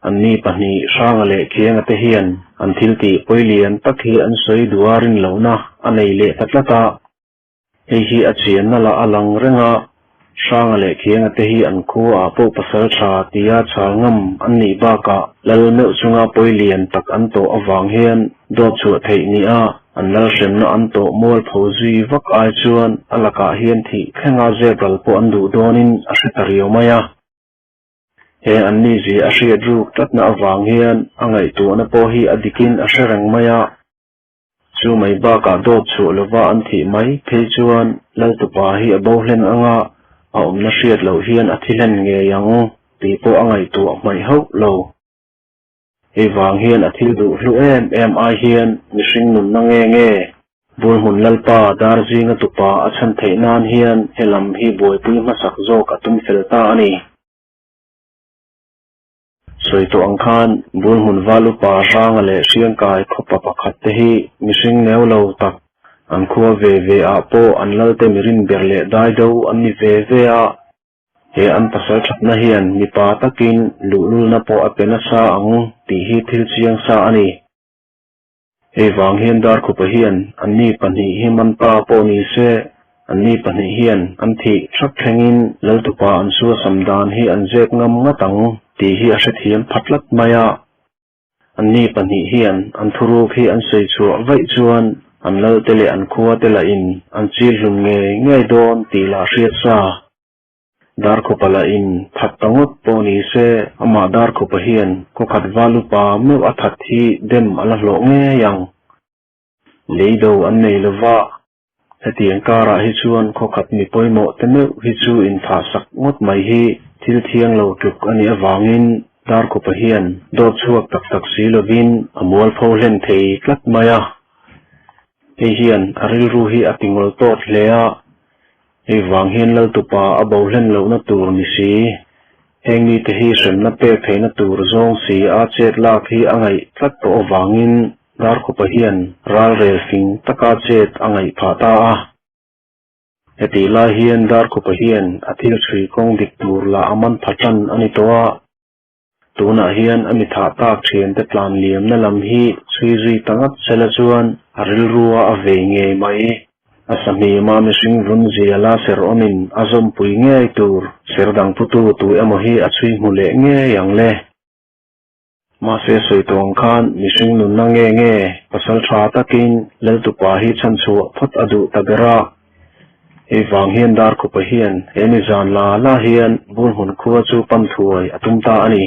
Anni pahnih Hranga leh Khianga te hian an thil tih pawi lian tak hi an sawi duh a rin lohna a nei leh ta tlat a. Hei hi a chianna lah a lang reng a, Hranga leh Khianga te hi an khua ah pawh pasal tha tia chhal ngam an nih bakah lal meuh chunga pawi lian tak an tawh avang hian dawt chhuah theih ni a, an lal hremna an tawh mualpho zui vak ai chuan a lakah hian thih thlenga zep ral pawh an duh dawnin a hre ta riau mai a. He an nizia a hriat ruk tlatna avang hian a ngaihtuahna pawh hi a dikin a hre reng mai a. Chu mai bakah dawt chhuah lova an thih mai phei chuan Laltupa hi a bo hlen anga a awmna hriat loh hian a thi hlen ngei ang tih pawh a ngaihtuah hmaih hauh lo. Hei vang hian a thil duh hlu em em ai hian mihring nunna nge nge Burhmun Lalpa dar zinga tupa a chhan theih nan hian he lam hi buaipui hmasak zawk a tum fel ta a ni. Sawi tawh ang khan Burhmun Val upa Hranga leh Hriangkai khawpa pakhat te hi mihring neu lo tak an khua ve ve ah pawh an lalte mirin ber leh dai do an ni ve ve a. He an pasal thatna hian mipa takin luhlulna pawh a pe nasa ang tih hi thil chiang sa a ni. Hei vang hian Darkhupa hian anni pahnih hi man ta pawh ni se, anni pahnih hian an thih thap thlengin Laltupa an suasam dan hi an zep ngam ngat ang tih hi a hrethiam pha tlat mai a. Anni pahnih hian an thuruk hi an sawi chhuah vaih chuan an lalte leh an khuate lahin an chil hlum ngei ngei dawn tih lah hriat sa. Darkhupa lahin that ta ngawt pawh ni se, amah Darkhupa hian khawkhat val upa meuh a that hi dem a la hlawh ngei ang. Leido an nei lova, Hetiang karah hi chuan khawkhat mi pawimawh te meuh hi chu inthahsak ngawt mai hi thil thiang lo tluk a nih avangin Darkhupa hian dawt chhuak tak tak si lovin a mualpho hlen thei tlat mai a. Hei hian a rilru hi a tingawl tawt hle a, hei vang hian Laltupa a bo hlen lohna tur ni si, heng mite hi hremna pek theihna tur zawng si a chet lak hi a ngaih tlat tawh avangin Darkhupa hian ralrel fing taka chet a ngaih phah ta a. Hetih lai hian Darkhupa hian a thil chhui kawng dik tur lah a man pha tan a ni tawh a. Tunah hian a mi thah tak thiante tlan liamna lam hi chhui zui ta ngat sela chuan a rilrua a vei ngei mai. A sahmima mihring vun zia la ser awmin a zawmpui ngei tur ser dang putu tu emaw hi a chhui hmu leh ngei ang le. Mahse sawi tawh ang khan mihring nunna nge nge pasal tha takin Laltupa hi chhanchhuah phawt a duh ta ber a. Hei vang hian Darkhupa hian he ni zan la la hian Burhmun khua chu pan thuai a tum ta a ni.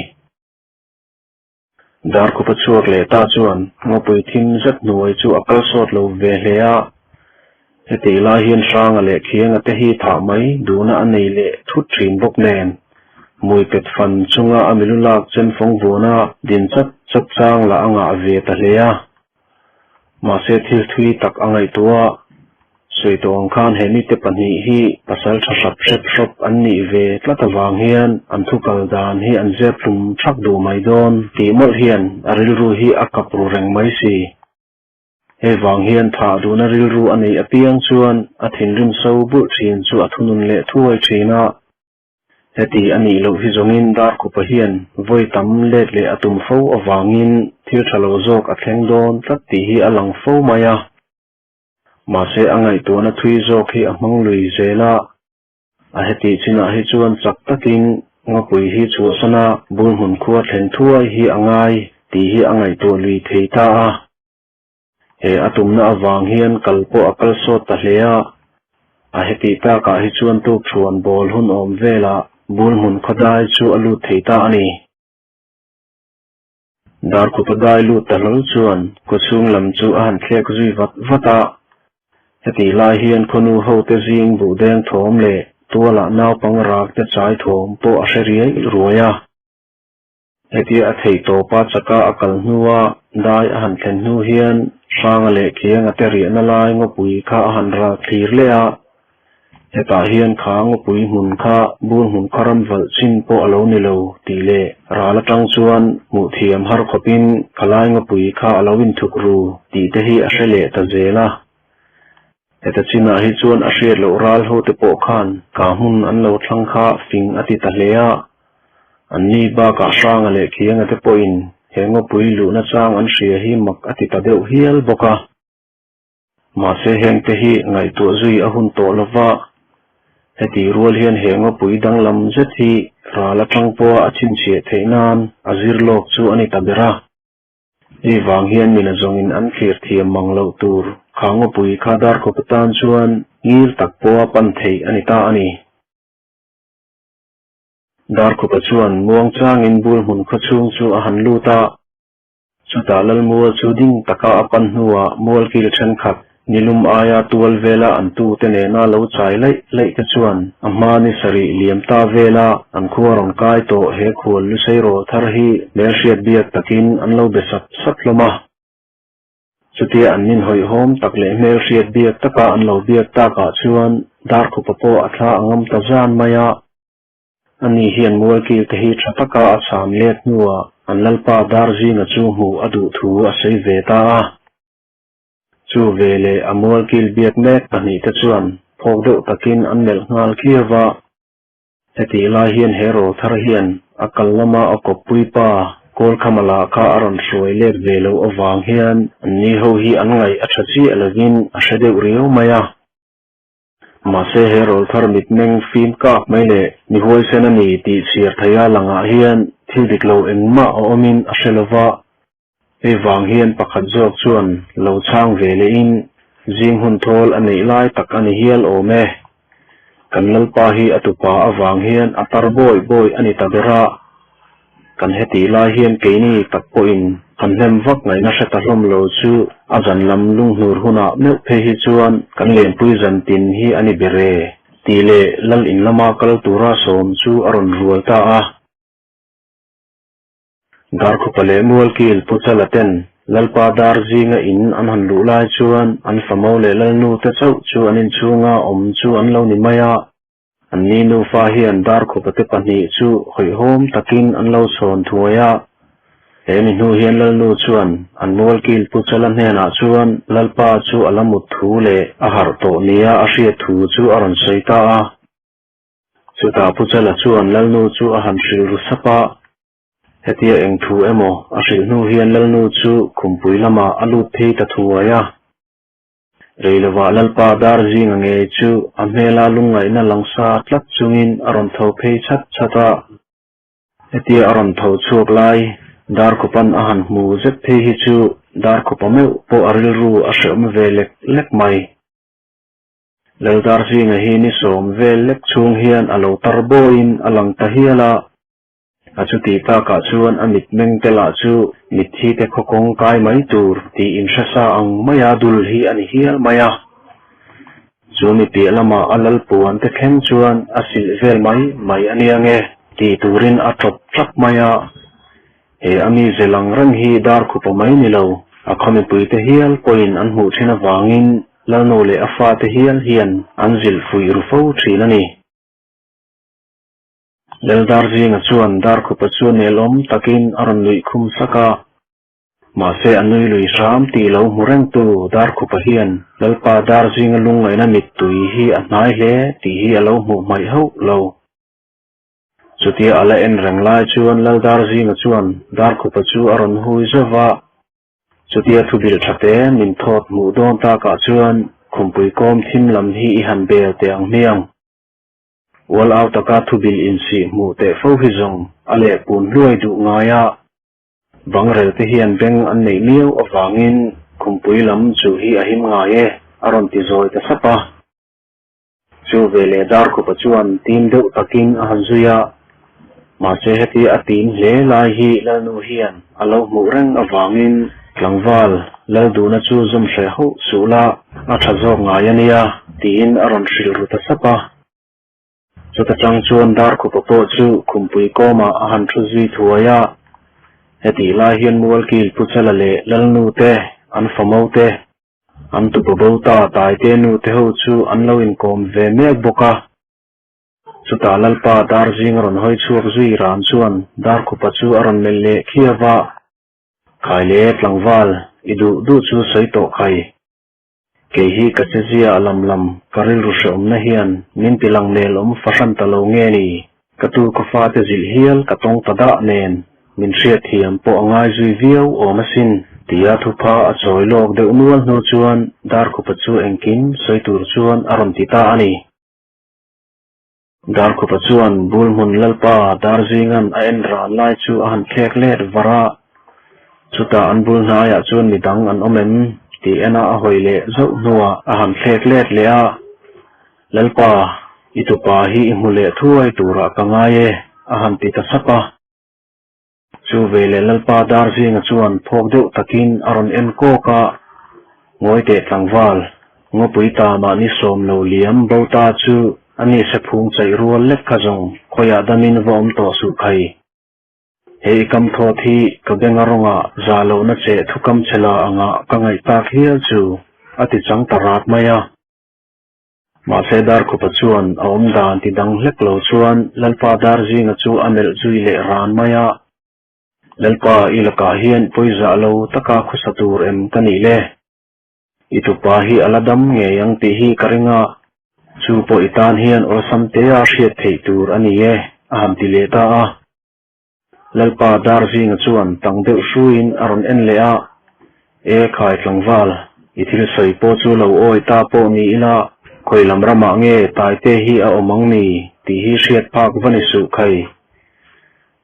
Darkhupa chhuak leh ta chuan ngawpui thim zet hnuai chu a kal sawt lo ve hle a. Hetih lai hian Hranga leh Khianga te hi thah mai duhna a nei leh thut thin bawk nen, hmui pet fan chunga a milu lak chen fawng vuana din chat chat chang lah a ngah ve ta hle a. Mahse thil thui tak a ngaihtuah a. Sawi tawh ang khan he mite pahnih hi pasal tha hrap hrep hrawp an nih ve tlat avang hian an thu kal dan hi an zep hlum thak duh mai dawn tih mawlh hian a rilru hi a kap ru reng mai si. Hei vang hian thah duhna rilru a neih apiang chuan a thinrim so bulh thin chu a thunun leh thuai thin a. Heti a nih loh hi zawngin Darkhupa hian vawi tam let leh a tum fo avangin thil tha lo zawk a thleng dawn tlat tih hi a lang fo mai a. Mahse a ngaihtuahna thui zawk hi a hmang lui zel a. A hetih chinah hi chuan chak takin ngawpui hi chhuahsana bul hmun khua thlen thuai hi a ngai tih hi a ngaihtuah lui thei ta a. He a tumna avang hian kal pawh a kal sawt ta hle a. A hetih takah hi chuan tukthuan bawl hun awm velah bul hmun khawdai chu a lut thei ta a ni. Darkhupa dai lut ta hlawl chuan kawchhung lam chu a han thlek zui vat vat a. Hetih lai hian khawnu hote zing buh deng thawm leh tualah naupang rak te chai thawm pawh a hre riai ruai a. Hetia a thei tawpa chaka a kal hnua dai a han thlen hnu hian Hranga leh Khianga te riahna lai ngawpui kha a han ral thlir leh a. Hetah hian kha ngawpui hmun kha bur hmun kha ram valh chin pawh a lo ni lo tih leh ral atang chuan hmuh thiam har khawpin khalai ngawpui kha a lo inthuk ru tih te hi a hre leh ta zel a. Heta chinah hi chuan a hriat loh ral ho te pawh khan ka hmun an lo thlang kha fing a ti ta hle a. Anni bakah Hranga leh Khianga te pawhin he ngawpui luhna chang an hria hi mak a ti ta deuh hial bawk a. Mahse hengte hi ngaihtuah zui a hun tawh lo va, heti rual hian he ngawpui danglam zet hi ral atang pawha a chhinchhiah theih nan a zir lawk chu a ni ta ber a. Hei vang hian mina zawngin an thlir thiam mang loh tur kha ngawpui kha Darkhawp atan chuan ngil tak pawha pan theih a ni ta a ni. Darkhupa chuan muangchangin bul hmun khawchhung chu a han lut a. Chutah Lalmual chu ding taka a pan hnuah mualkil thenkhat nilum aia tual vela an tute nena lo chai laih laih te chuan a hma ni sarih liam ta vela an khua rawn kai tawh he khual lusei rawl thar hi hmelhriat biak takin an lo be sap sap hlawm a. Chutia an ninhawihawm tak leh hmelhriat biak taka an lo biak takah chuan Darkhupa pawh a thla a ngam ta zan mai a. Ani hian mualkil te hi tha taka a chhan let hnuah an lalpa Darzinga chu hmuh a duh thu a sawi ve ta a. Chu veleh a mualkil biak mek pahnihte chuan phawk deuh takin an melh nghal khiau va. Hetih lai hian he rawl thar hian a kal lama a kawppui pa Kawlkhama lah kha a rawn hruai let ve loh avang hian anni ho hi an ngaih a tha chiah lovin a hre deuh riau mai a. Mahse he rawl thar mitmeng fim kak mai leh mi huaisen a ni tih chhiar theia langah hian thil dik lo engmah a awmin a hre lova. Hei vang hian pakhat zawk chuan lo chhang ve lehin zing hun thawl a neih lai tak a ni hial awm e. Kan Lalpa hi a tupa avang hian a tar bawi bawi a ni ta ber a. Kan hetih lai hian keini tak pawhin kan hnem vak ngaihna hre ta hlawm lo chu a zan lam lunghnur hunah meuh phei hi chuan kan lenpui zan tin hi a ni ber e tih leh Lal in lama kal tura sawm chu a rawn rual ta a. Darkhupa leh Mualkil Pu Chala ten Lalpa dar zinga in an han luh lai chuan an famo leh Lalnu te chauh chu an inchhunga awm chu an lo ni mai a. Anni nufa hian Darkhupa te pahnih chu hawihhawm takin an lo chhawn thuai a. He mi hnu hian Lalnu chuan an Mualkil Pu Chala hnenah chuan Lalpa chu a la mut thu leh a harh tawh nia a hriat thu chu a rawn sawi ta a. Chutah Pu Chala chuan Lalnu chu a han hrilh ru sap a. Hetia eng thu emaw a hrilh hnu hian Lalnu chu khumpui lamah a lut phei ta thuai a. Rei lovah Lalpa dar zinga ngei chu a hmela lungngaihna langsa tlat chungin a rawn tho phei chhat chhat a. Hetia a rawn tho chhuak lai Darkhupan a han hmu zet phei hi chu Darkhupa meuh pawh a rilru a hreawm ve lek lek mai. Laldar zinga hi ni sawm vel lek chhung hian a lo tar bawiin a lang ta hial a. A chutih takah chuan a mitmeng te lah chu mitthi te khaw kawng kai mai tur tih inhresa ang maia dul hi a ni hial mai a. Chu mi piah lamah a lalpuan te thleng chuan a silh vel mai mai a nia nge tih turin a tawp tap mai a. He a mi ze lang reng hi dar khupa mai ni lo, a khaw mipui te hial pawhin an hmuh thin avangin. Lalnu leh a fate hial hian an zilh fuih ru fo thin a ni. Laldarzinga chuan Darkhupa chu nelawm takin a rawn nuih khum sak a. Mahse a nui lui hram tih lo hmu rengtu Darkhupa hian Lalpa Darzinga lungngaihna mittui hi a hnai hle tih hi a lo hmuh hmaih hauh lo. Chutia a la en reng lai chuan Laldarzinga chuan Darkhupa chu a rawn hui zauh va. Chutia thubilh tha te min thawt hmuh dawn takah chuan khumpui kawm thim lam hi i han bel teh ang hmiang. Ual au taka thubilh insih hmuh teh fo hi zawng a leh pun hluai duh ngai a. Bangrel te hian beng an neih miau avangin khumpui lam chu hi a him ngai e, a rawn ti zawi ta sap a. Chu veleh Darkhupa chuan tim deuh takin a han zui a, mahse heti a tim hle lai hi Lalnu hian a lo hmuh reng avangin tlangval Lalduhna chu zum hreh hauh suh la, a tha zawk ngai a nia, tiin a rawn hrilh ru ta sap a. Chuta tang chuan Darkhupa pawh chu khumpui kawmah a han thu zui thuai a, hetih lai hian Mualkil Pu Chala leh Lalnu te, an famo te, An tupa bo ta Taite nu te ho chu an lo inkawm ve mek bawk a. Chutah Lalpa Darzing a rawn hawi chhuak zui ran chuan Darkhupa chu a rawn melh leh khiau a. Khai le tlangval, i duh duh chu sawi tawh khai. Kei hi ka che zia a lam lam ka rilru hrehawmna hian min ti lang nel awm fahran ta lo nge ni? Ka tu ka fate zilh hial ka tawng ta dah nen min hriatthiam pawh a ngai zui viau awm asin. Tia thupha a chawi lawk deuh nual hnu chuan Darkhupa chu engkim sawi tur chuan a rawn ti ta a ni. Darkhupa chuan Bulhmun Lalpa Darzinga'n a en ran lai chu a han thlek let var a, chutah an bul hnaiah chuan midang an awm em tih ena a hawi leh zauh hnuah a han thlek let leh a. Lalpa, i tupa hi i hmu leh thuai turah ka ngai e, a han ti ta sap a. Chu veleh Lalpa Darzinga chuan phawk deuh takin a rawn en kawk a, Ngawi teh tlangval, ngawpui ta mahni sawm lo liam bo ta chu a ni se phung chaih rual lek kha zawng khawiah damin va awm tawh suh khai. He i kam thawt hi ka benga rawngah za lohna che thukam che la angah ka ngaih tak hial chu, a ti chang ta rat mai a. Mahse Darkhupa chuan a awm dan ti dang hlek lo chuan Lalpa Darzinga chu a melh zui leh ran mai a. Lalpa, i lakah hian pawizah lo taka khawsa tur em ka nih le? I tupa hi a la dam ngei ang tih hi ka ring a, chu pawh i tan hian awlsam tea hriat theih tur a ni e, a han ti leh ta a. Lalpa Darzinga chuan tang deuh hruiin a rawn en leh a, E khai tlangval, i thil sawi pawh chu lo awi ta pawh ni ila, khawi lam ramah nge Taite hi a awm ang ni tih hi hriat phak va ni suh khai.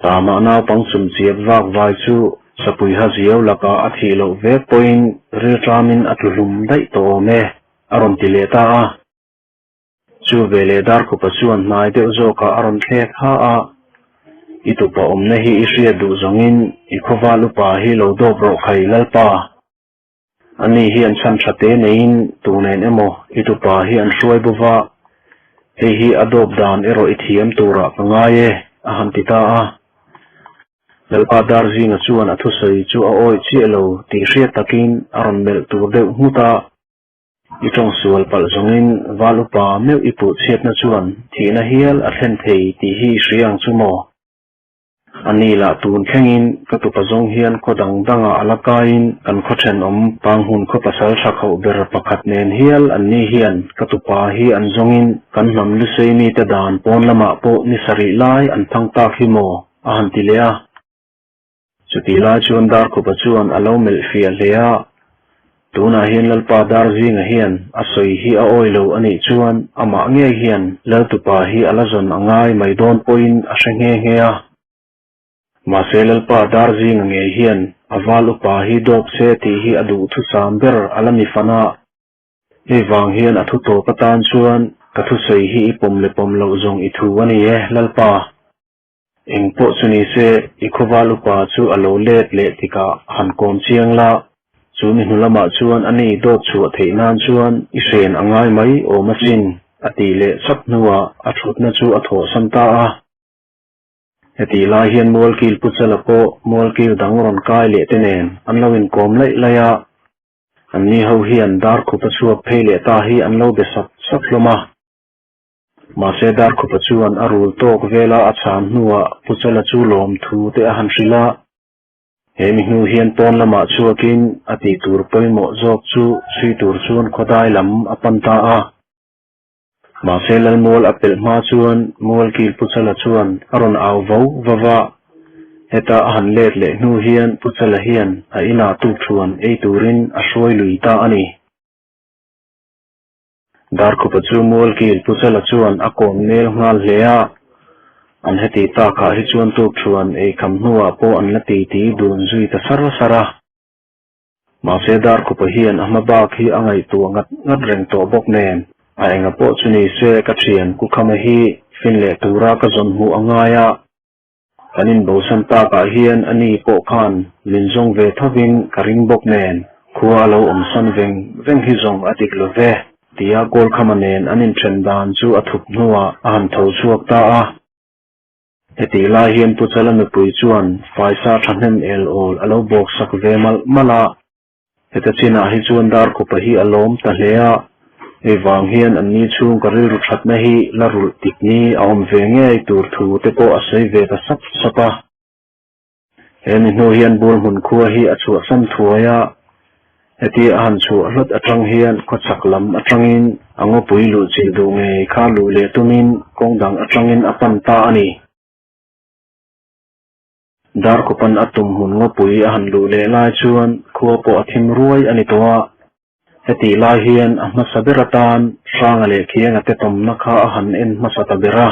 Tamah naupang chumchiap vak vai chu Sapuiha ziau lakah a thih loh vek pawhin rilṭamin a tlu hlum daih tawh awm e, a rawn ti leh ta a. Chu veleh Darkhupa chuan hnai deuh zawkah a rawn thlek ha a, I tupa awmna hi i hriat duh zawngin i khawval upa hi lo dawp rawh khai Lalpa. Ani hi an chhan tha te neiin tu nen emaw i tupa hi an hruai bo va, hei hi a dawp dan erawh i thiam turah ka ngai e, a han ti ta a. Lalpa Darzinga chuan a thusawi chu a awih chiah lo tih hriat takin a rawn melh tur deuh nghut a. I tawng sual palh zawngin val upa meuh i puh chhiatna chuan thihna hial a thlen thei tih hi i hria ang chu maw? A ni lah tun thlengin ka tupa zawng hian khaw dang dangah a la kaiin kan khaw thenawm Panghun khaw pasal tha khauh ber pakhat nen hial an ni hian ka tupa hi an zawngin kan hnam lusei mite dan pawn lamah pawh ni sarih lai an thang tak hi maw? a han ti leh a. Chutih lai chuan Darkhupa chuan a lo melh fiah hle a, tunah hian Lalpa Darzinga hian a sawi hi a awi lo a nih chuan amah ngei hian Laltupa hi a la zawn a ngai mai dawn pawhin a hre nghe nghe a. Mahse Lalpa Darzinga ngei hian a val upa hi dawp se tih hi a duhthusam ber a la ni fan a. Hei vang hian a thu tawp atan chuan ka thusawi hi i pawm leh pawm loh zawng i thu a ni e, Lalpa. Eng pawh chu ni se, i khawval upa chu a lo let leh tikah han kawm chiang la, chu mi hnu lamah chuan a ni dawt chhuah theih nan chuan i hren a ngai mai awm asin, a tih leh sap hnuah a thutna chu a thawhsan ta a. Hetih lai hian Mualkil Pu Chala pawh Mualkil dang rawn kai leh te nen an lo inkawm laih laih a. Anni ho hian Darkhupa chhuak phei leh ta hi an lo be sap sap hlawm a. Mahse Darkhupa chuan a rul tawk vela a chhan hnuah Pu Chala chu lawmthu te a han hrilh a. He mi hnu hian pawn lamah chhuakin a tih tur pawimawh zawk chu chhui tur chuan khawdai lam a pan ta a. Mahse Lalmual a pelh hma chuan Mualkil Pu Chala chuan a rawn au vo va va. Heta a han let leh hnu hian Pu Chala hian a inah tukthuan ei turin a hruai lui ta a ni. Darkhupa chu Mualkil Pu Chala chuan a kawm nel nghal hle a, an heti takah hi chuan tukthuan ei kham hnuah pawh an la titi dun zui ta sar sar a. Mahse Darkhupa hian a hma bak hi a ngaihtuah ngat ngat reng tawh bawk nen, a enga pawh chu ni se ka thian Kukhama hi fin leh tura ka zawn hmuh a ngai a, kan inbosan takah hian a ni pawh khan min zawng ve thovin ka ring bawk nen, khua a lo awmsan veng veng hi zawng a dik lo ve, tia Kawlkhama nen an inthen dan chu a thup hnuah a han tho chhuak ta a. Hetih lai hian Pu Chala nupui chuan faisa thahnem el awl a lo bawk sak ve malh malh a. Heta chinah hi chuan Darkhupa hi a lawm ta hle a, hei vang hian an ni chhung ka rilru thatna hi la rulh tik ni a awm ve ngei tur thu te pawh a sawi ve ta sap sap a. He mi hnu hian Burhmun khua hi a chhuahsan thuai a, heti a han chhuah hlawt atang hian khawchhak lam atangin a ngawpui luh chilh duh ngei kha luh leh tumin kawng dang atangin a pan ta a ni. Darkawpan a tum hmun ngawpui a han luh leh lai chuan khua pawh a thim ruai a ni tawh a, hetih lai hian a hmasa ber atan Hranga leh Khianga te tawmna kha a han en hmasa ta ber a.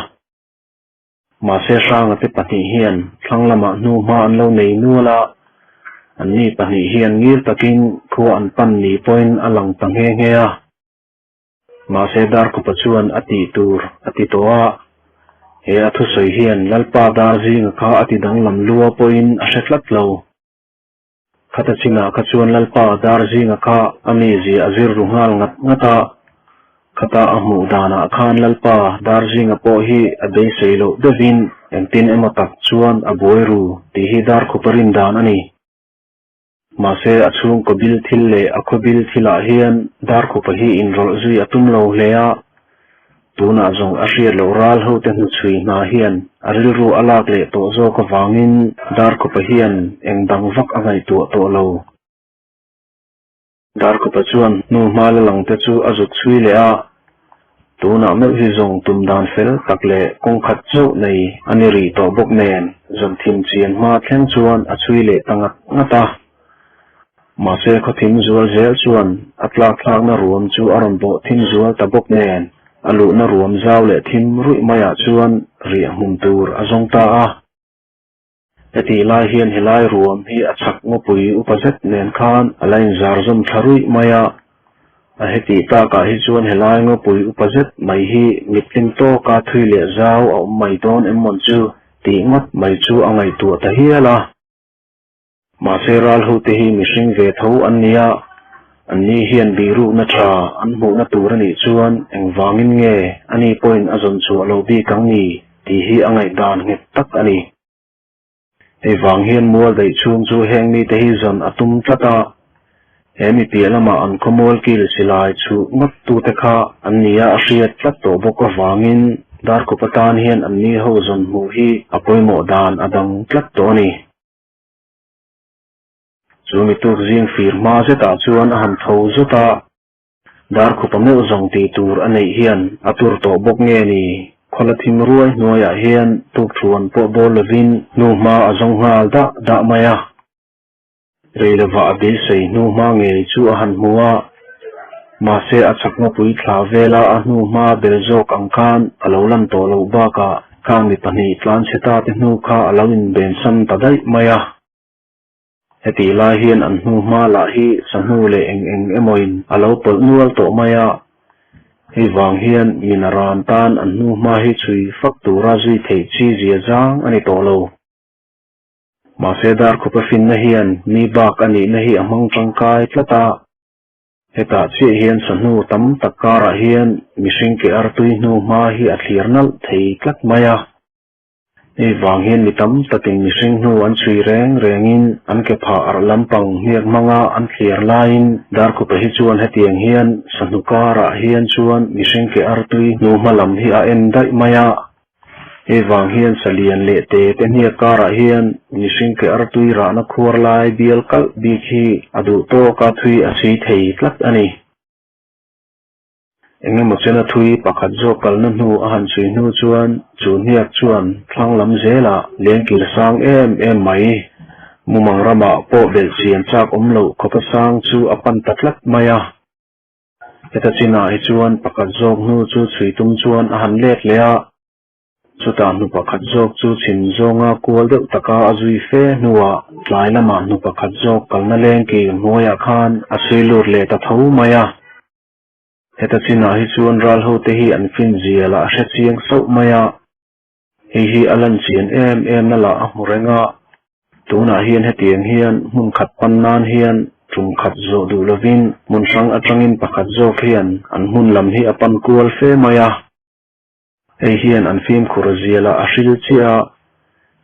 Mahse Hranga te pahnih hian thlang lamah hnuhma an lo nei nual a, anni pahnih hian ngil takin khua an pan ni pawhin a lang ta nghe nghe a. Mahse Darkhupa chuan a tih tur a ti tawh a, he a thusawi hian Lalpa dar zinga kha a ti danglam lua pawhin a hre tlat lo. Khata chinah kha chuan Lalpa dar zinga kha a mizia a zir ru nghal ngat ngat a, khata a hmuh danah khan Lalpa dar zinga pawh hi a beisei loh deuhin engtin emaw tak chuan a buai ru tih hi Darkhupa rin dan a ni. Mahse a chhungkaw bil thil leh a khaw bil thilah hian Darkhupa hi inrawlh zui a tum lo hle a, Tunah zawng a hriat loh ral hote hnuchhui hna hian a rilru a lak leh tawh zawk avangin Darkhupa hian eng dang vak a ngaihtuah tawh lo. Darkhupa chuan hnu hma la lang te chu a zuk chhui leh a, tunah meuh hi zawng tum dan fel tak leh kawng khat chauh nei a ni rih tawh bawk nen zawmthim chian hma thleng chuan a chhui leh ta ngat ngat a. Mahse khawthim zual zel chuan a tlak thlakna ruam chu a rawn bawh thim zual ta bawk nen, a luhna ruam zau leh thim ruih maiah chuan riah hmun tur a zawng ta a. Hetih lai hian helai ruam hi a chhak ngawpui upa zet nen khan a la inzar zawm thla ruih mai a. A hetih takah hi chuan helai ngawpui upa zet mai hi mitling tawka thui leh zau a awm mai dawn em mawn chu tih ngawt mai chu a ngaihtuah ta hial a. Mahse ral hote hi mihring ve tho an ni a, anni hian bihrukna tha an hmuhna tur a nih chuan engvangin nge ani pawhin a zawn chhuah lo bik ang ni tih hi a ngaihdan nghet tak a ni. Hei vang hian mual daih chhung chu heng mite hi zawn a tum tlat a, he mi piah lamah an khawmual kil silai chhuh ngawt tute kha an nia a hriat tlat tawh bawk avangin Darkhup atan hian anni ho zawn hmuh hi a pawimawh dan a dang tlat tawh a ni. Chu mi tuk zing fir hma zetah chuan a han tho zut a, Darkhupa meuh zawng tih tur a neih hian a tur tawh bawk nge ni? Khawla thim ruai hnuaiah hian tukthuan pawh bawl lovin hnu hma a zawng nghal dah dah mai a. Rei lovah a beisei hnu hma ngei chu a han hmu a, mahse a chakna pui thla vela a hnu hma bel zawk ang khan a lo lan tawh loh bakah Khang mi pahnih tlanchhe ta te hnu kha a lo inbensan ta daih mai a. Hetih lai hian an hnu hma lah hi sahnu leh eng eng emawin a lo pawlh nual tawh mai a. Hei vang hian mi naran tan an hnu hma hi chhui fak tura zui theih chi zia zang a ni tawh lo. Mahse Darkhupa finna hian mi bak a nihna hi a hmang tangkai tlat a. Hetah chiah hian sahnu tam tak karah hian mihring ke artui hnu hma hi a thlir nalh thei tlat mai a. Hei vang hian mi tam takin mihring hnu an chhui reng rengin an ke phah arh lampang hniak hmanga an thliar laiin Darkhupa hi chuan hetiang hian sahnu karah hian chuan mihring ke artui hnu hma lam hi a en daih mai a. Hei vang hian salian leh te te hniak karah hian mihring ke artui rahna khuar lai bial kalh bik hi a duh tawka thui a chhui thei tlat a ni. Eng emaw chena thui pakhat zawk kalna hnu a han chhui hnu chuan chu hniak chuan thlang lam zelah lengkir sang em em mai. Mumang ramah pawh belh chian chak awm loh khawpa sang chu a pan ta tlat mai a. Heta chinah hi chuan pakhat zawk hnu chu chhui tum chuan a han let leh a. Chutah hnu pakhat zawk chu chhim zawnga kual deuh taka a zui fe hnuah tlai lamah hnu pakhat zawk kalna lengkir hnuaiah khan a chhui lut leh ta tho mai a. Heta chinah hi chuan ral hote hi an fin zia lah a hre chiang sauh mai a. Hei hi a lan chian em em na lah a hmu reng a. Tunah hian hetiang hian hmun khat pan nan hian tum khat zawh duh lovin hmun hrang atangin pakhat zawk hian an hmun lam hi a pan kual fe mai a. Hei hian an fimkhur zial a hril chiah a,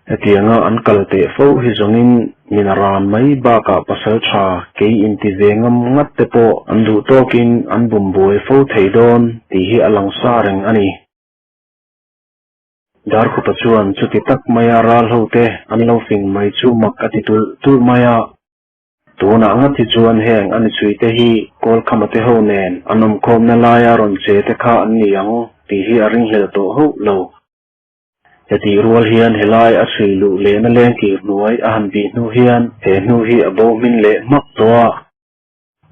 hetianga an kal teh fo hi zawngin min a ran mai bakah pasal tha kei inti ve ngam ngat te pawh an duh tawkin an bum buai fo thei dawn tih hi a lang sa reng a ni. Darkhupa chuan chuti tak maia ral ho te an lo fing mai chu mak a ti tulh tulh mai a. Tunah ngat hi chuan heng a ni chhuite hi Kawlkhama te ho nen an awmkhawmna laia rawn che te kha an ni ang tih hi a ringhlel tawh hauh lo. Hetih rual hian helai a chhui luh lehna lengkir hnuai a han bih hnu hian he hnu hi a bo hmin leh hmak tawh a.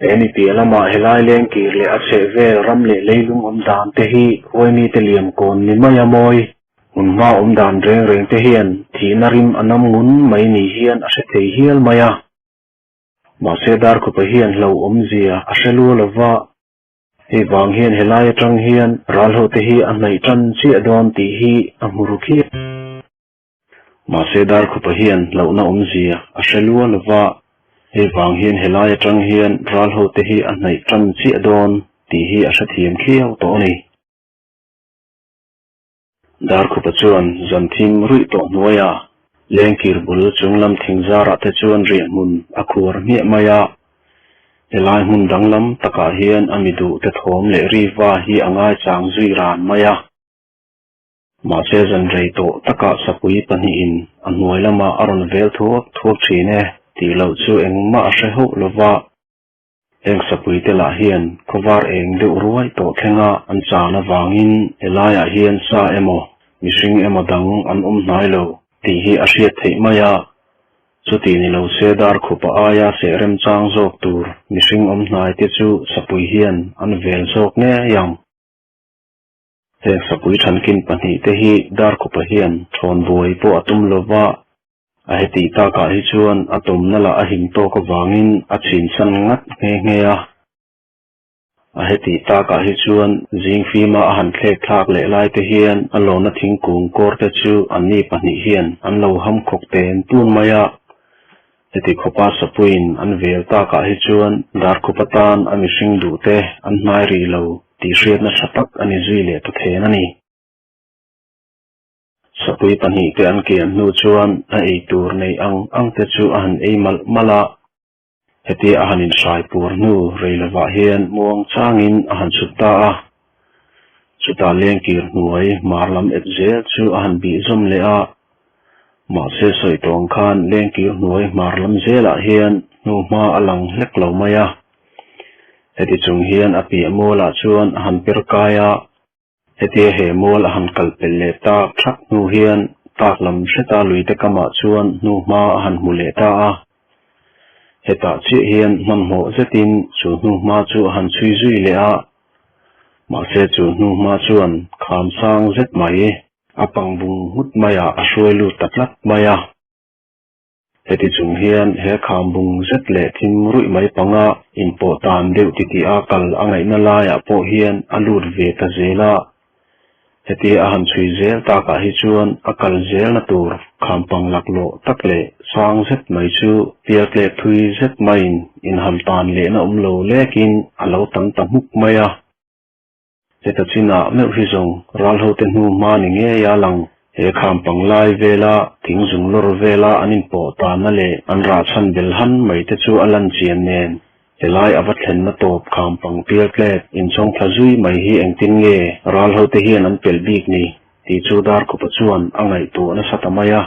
He ni piah lamah helai lengkir leh a chheh vel ram leh leilung awm dan te hi huaimite liam kawn ni mai a mawi. Hmun hma awm dan reng reng te hian thihna rim a nam ngun mai ni hian a hre thei hial mai a. Mahse Darkhupa hian hlauhawmzia a hre lua lo va, hei vang hian helai atang hian ral ho te hi a hnaih tan chiah dawn tih hi a hmu ru khiap. Mahse Darkhupa hian hlauhna awmzia a hre lua lo va, hei vang hian helai atang hian ral ho te hi a hnaih tan chiah dawn tih hi a hrethiam khiau tawh a ni. Darkhupa chuan zan thim ruih tawh hnuaia lengkir bul chunglam thingzarah te chuan riahhmun a khuar hmiah mai a. Helai hmun danglam takah hian a mi duh te thawm leh riva hi a ngaichang zui ran mai a. Mahse zan rei tawh takah sapui pahnihin a hnuai lamah a rawn vel thuak thuak thin e tih loh chu engmah a hre hauh lova. Heng sapuite lah hian khawvar eng deuh ruai tawh thlenga an chan avangin helaiah hian sa emaw, mihring emaw dang an awm hnai lo tih hi a hriat theih mai a. Chuti ni lo se Darkhupa aia seh remchang zawk tur mihring awm hnai te chu sapui hian an vel zawk ngei ang. Heng sapui thankin pahnihte hi Darkhupa hian thawn buai pawh a tum lova, A hetih takah hi chuan a tawmna lah a him tawk avangin a chhinsan ngat nghe nghe a. A hetih takah hi chuan zing fima a han thlek thlak leh lai te hian a lawna thingkung kawr te chu anni pahnih hian an lo ham khawk ten tun mai a. Heti khawpa sapuiin an vel takah hi chuan Darkhup atan a mihring duh te an hnai rih lo tih hriatna tha tak a ni zui leh ta then a ni. Sapui pahnihte an kian hnu chuan a ei tur nei ang ang te chu a han ei malh malh a. Hetia a han inhrai pur hnu rei lovah hian muang changin a han chhut ta a. Chutah lengkir hnuai hmar lam ep zel chu a han bih zawm leh a. Mahse sawi tawng khan lengkir hnuai hmar lam zelah hian hnu hma a lang hlek lo mai a. Heti chung hian a piah mualah chuan a han per kai a. Hetia he mual a han kal pel leh tak thak hnu hian tak lam hreta luite kamah chuan hnu hma a han hmu leh ta a. Hetah chiah hian hmanhmawh zetin chu hnu hma chu a han chhui zui leh a. Mahse chu hnu hma chuan kham sang zet mai a pang bung nghut maiah a hruai lut ta tlat mai a. Heti chung hian he kham bung zet leh thim ruih mai panga inpawh tan deuh titih a kal a ngaihna laiah pawh hian a lut ve ta zel a. Hetia a han chhui zel takah hi chuan a kal zelna tur kham pang laklawh tak leh sang zet mai chu pialtlek thui zet maiin inham tan lehna awm lo lekin a lo tam ta hmuk mai a. Heta chinah meuh hi zawng ral hote hnu hma ni ngei a lang. He kham panglai vela thing zung lawr vela an inpawh tanna leh an rah chhan bel han mai te chu a lan chian nen, helai a va thlenna tawp kham pang pial tlet inchawng thla zui mai hi engtin nge ral hote hian an pelh bik ni tih chu Darkhupa chuan a ngaihtuah nasa ta mai a.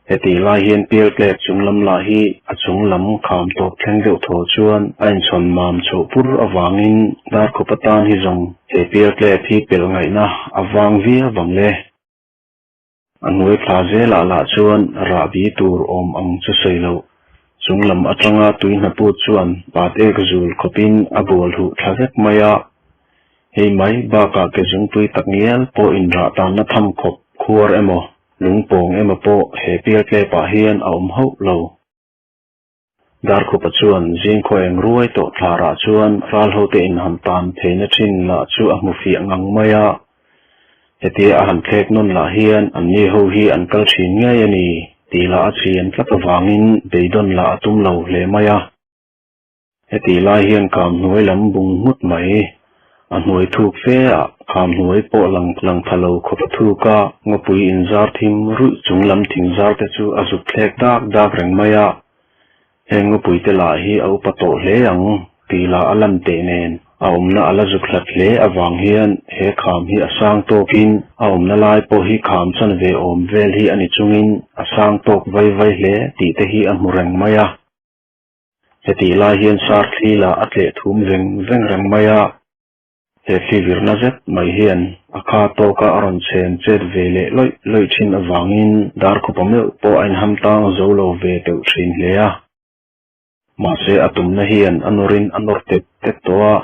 Hetih lai hian pialtlek chung lam lah hi a chung lam kham tawp thleng deuh thaw chuan a inchhawn mam chhoh pur avangin Darkhup atan hi zawng he pialtlek hi pelh ngaihna a vang viau vang le. A hnuai thla zelah lah chuan rahbi tur awm ang chu sawi loh. Chung lam atanga tui hnaput chuan pat ek zul khawpin a bual huh thla vek mai a. Hei mai bakah ke zungpui tak ngial pawh inrah tanna tham khawp khuar emaw Lungpawng emaw pawh he pialtlepah hian a awm hauh lo. Darkhupa chuan zingkhaw eng ruai tawh thlarah chuan ralhote inham tan theihna thin lah chu a hmu fiah ngang mai a. Hetia a han thlek nawn lah hian anni ho hi an kal thin ngei a ni tih lah a chhian tlat avangin beidawn lah a tum lo hle mai a. Hetih lai hian kham hnuai lam bung nghut mai. A hnuai thuk fe ah kham hnuai pawh lang lang tha lo khawp a thuk a, ngawpui inzar thim ruih chung lam thing zar te chu a zuk thlek dak dak reng mai a. Heng ngawpui te lah hi a upa tawh hle ang tih lah a lan teh nen a awmna a la zuk hlat hle avang hian he kham hi a sang tawkin a awmna lai pawh hi kham chanve awm vel hi a ni chungin a sang tawk vai vai hle tih te hi a hmu reng mai a. Hetih lai hian sar thli lah a tleh thum veng veng reng mai a, he thli virna zet mai hian a kha tawka a rawn chhen chet ve leh lawih lawih thin avangin Darkhupa meuh pawh a inham tang zo lo ve teuh thin hle a. Mahse a tumna hian a nawrin a nawr tet tet tawh a,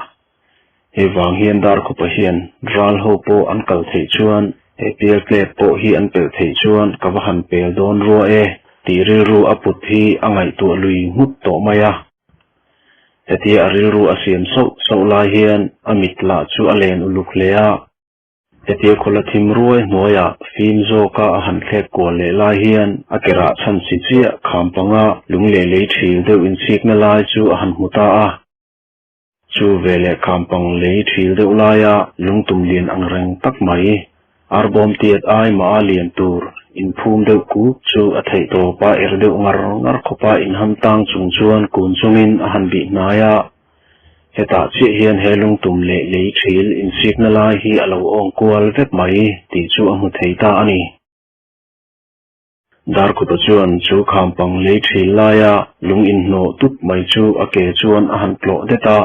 hei vang hian Darkhupa hian ral ho pawh an kal theih chuan he pial tlep pawh hi an pelh theih chuan ka va han pel dawn rua e tih rilru a put hi a ngaihtuah lui nghut tawh mai a. Hetia a rilru a siam sauh sauh lai hian a mit lah chu a len uluk hle a. Hetia khawla thim ruai hnuaiah fim zawka a han thlek kual leh lai hian a ke rah chhan si chiah kham panga lung leh lei thil deuh inchhikna lai chu a han hmu ta a. Chu veleh khampang lei thil deuh laia lungtum lian ang reng tak mai, arbawm tiat ai mah a lian tur inphum deuh kuk chu a theih tawp a er deuh ngar ngar khawpa inham tang chung chuan kun chungin a han bih hnai a. Hetah chiah hian he lungtum leh lei thil insikna lai hi a lo awng kual vek mai tih chu a hmu thei ta a ni. Darkhupa chuan chu khampang lei ṭhil laia lung inhnawh tup mai chu a ke chuan a han tlawh det a.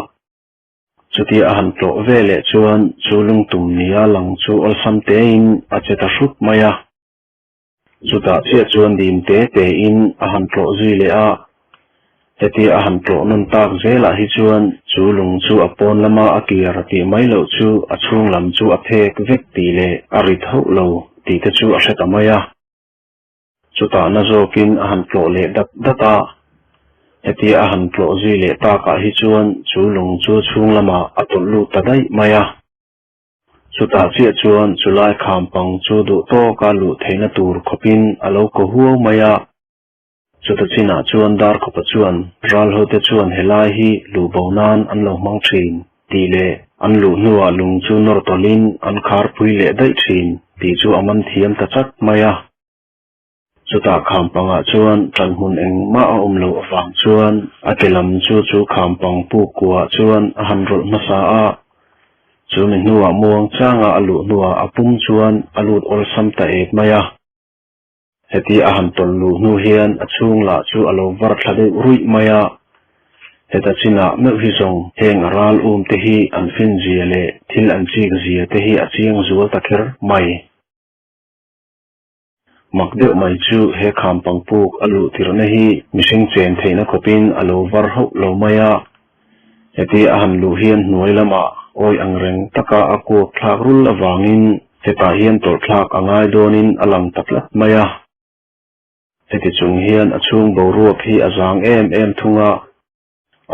Chutia a han tlawh ve leh chuan chu lungtum nia lang chu awlsam tein a che ta hrut mai a. Chutah chiah chuan dim te tein a han tlawh zui leh a. Hetia a han tlawh nawn tak zelah hi chuan chu lung chu a pawn lama a kiar tih mai loh chu a chhung lam chu a phek vek tih leh a rit hauh lo tih te chu a hre ta mai a. Chutah na zawkin a han tlawh leh dat dat a, hetia a han tlawh zui leh takah hi chuan chu lung chu chhung lamah a tawlh lut ta daih mai a. Chutah chiah chuan chulai kham pang chu duh tawka luh theihna tur khawpin a lo kaw huau mai a. Chuta chinah chuan Darkhawpa chuan ralhote chuan helai hi luh bo nan an lo hmang thin tih leh an luh hnuah lung chu nawr tawlhin an kharpui leh daih thin tih chu a man thiam ta chat mai a. Chutah khampangah chuan ṭanhmun engmah a awm loh avang chuan a ke lam chu chu khampang puk kuah chuan a han rawlh hmasa a. Chu mi hnuah muang changa a luh hnuah a pum chuan a lut awlsam ta et mai a. Heti a han tawlh luh hnu hian a chhung lah chu a lo var thla deuh ruih mai a. Heta chinah meuh hi zawng heng a ral um te hi an fin zia leh thil an chik zia te hi a chiang zual ta kher mai. Mak deuh mai chu he kham pangpuk a luh tirhna hi mihring chen theihna khawpin a lo var hauh lo mai a. Heti a han luh hian hnuai lamah awi ang reng taka a kuak thlak rul avangin hetah hian tawlh thlak a ngai dawnin a lang ta tlat mai a. Heti chung hian a chhung boruak hi a zang em em thung a.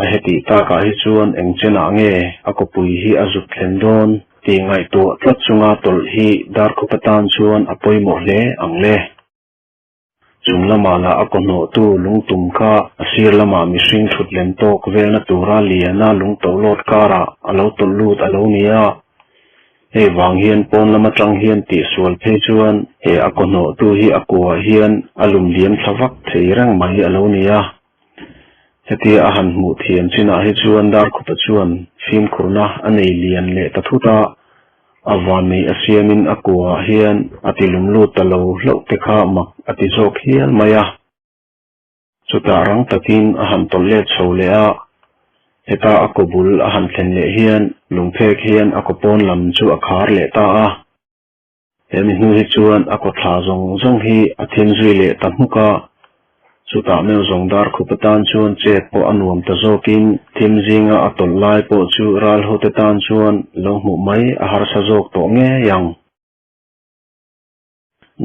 A hetih takah hi chuan eng chenah nge a kawpui hi a zuk thlen dawn tih ngaihtuah tlat chunga tawlh hi Darkhupa tan chuan a pawimawh hle ang le. Chung lamah lah a kawhnawhtu lungtum kha a sir lamah mihring thut lem tawk velna tura liana lungto lawt karah a lo tawlh lut a lo ni a. Hei vang hian pawn lam atang hian tihsual phei chuan he a kaw hnawhtu hi a kuah hian a lum liam thla vak thei reng mai a lo ni a. Hetia a han hmuh thiam chinah hi chuan Darkhupa chuan fimkhurna a nei lian leh ta thut a, a vannei a siamin a kuah hian a ti lum lut ta lo hlauh te kha mak a ti zawk hial mai a. Chutah rang takin a han tawlh let chho leh a, heta a kaw bul a han thlen leh hian lungphek hian a kaw pawn lam chu a khar leh ta a. He mi hnu hi chuan a kaw thla zawng zawng hi a thim zui leh ta hmuk a, chutah meuh zawng dar khup atan chuan chet pawh a nuam ta zawkin thim zinga a tawlh lai pawh chu ral hote tan chuan lo hmuh mai a harsa zawk tawh ngei ang.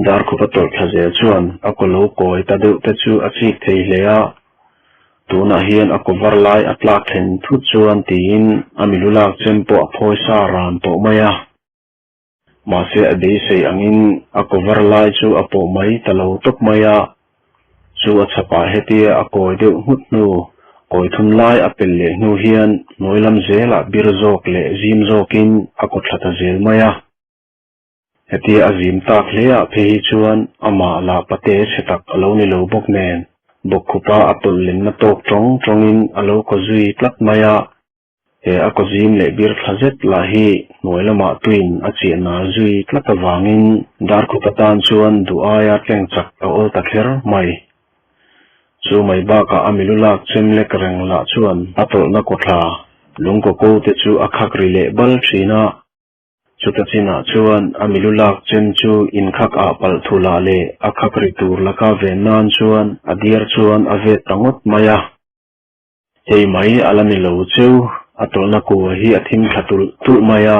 Darkhup a tawlh thla zel chuan a kaw lo kawi ta deuh te chu a chik thei hle a, tunah hian a kaw var lai a tlak thlen thut chuan tiin a milu lak chem pawh a phawi sa ran tawh mai a. Mahse a beisei angin a kaw var lai chu a pawh mai ta lo tawp mai a, chu a chhapah hetia a kawi deuh nghut hnu, kawi thum lai a pel leh hnu hian hnuai lam zelah bir zawk leh zim zawkin a kaw thla ta zel mai a. Hetia a zim tak hle ah phei hi chuan amah lah pate chhe tak a lo ni lo bawk nen, bawkkhupa a tawlh lenna tawk tawng tawngin a lo kaw zui tlat mai a. He a kaw zim leh bir thla zet lah hi hnuai lamah tuin a chiah nal zui tlat avangin Darkhupa tan chuan duh aia tleng chak a awl ta kher mai. Chu mai bakah a milu lak chem lek reng lah chuan a tawlhna kawthla lungkaw ko te chu a khak ri leh bal thin a. Chuta chinah chuan a milu lak chem chu inkhak ah palh thulah leh a khak ri tur laka ven nan chuan a diar chuan a vet ta ngawt mai a. Hei mai a la ni lo cheu, a tawlhna kua hi a thim thla tulh tulh mai a.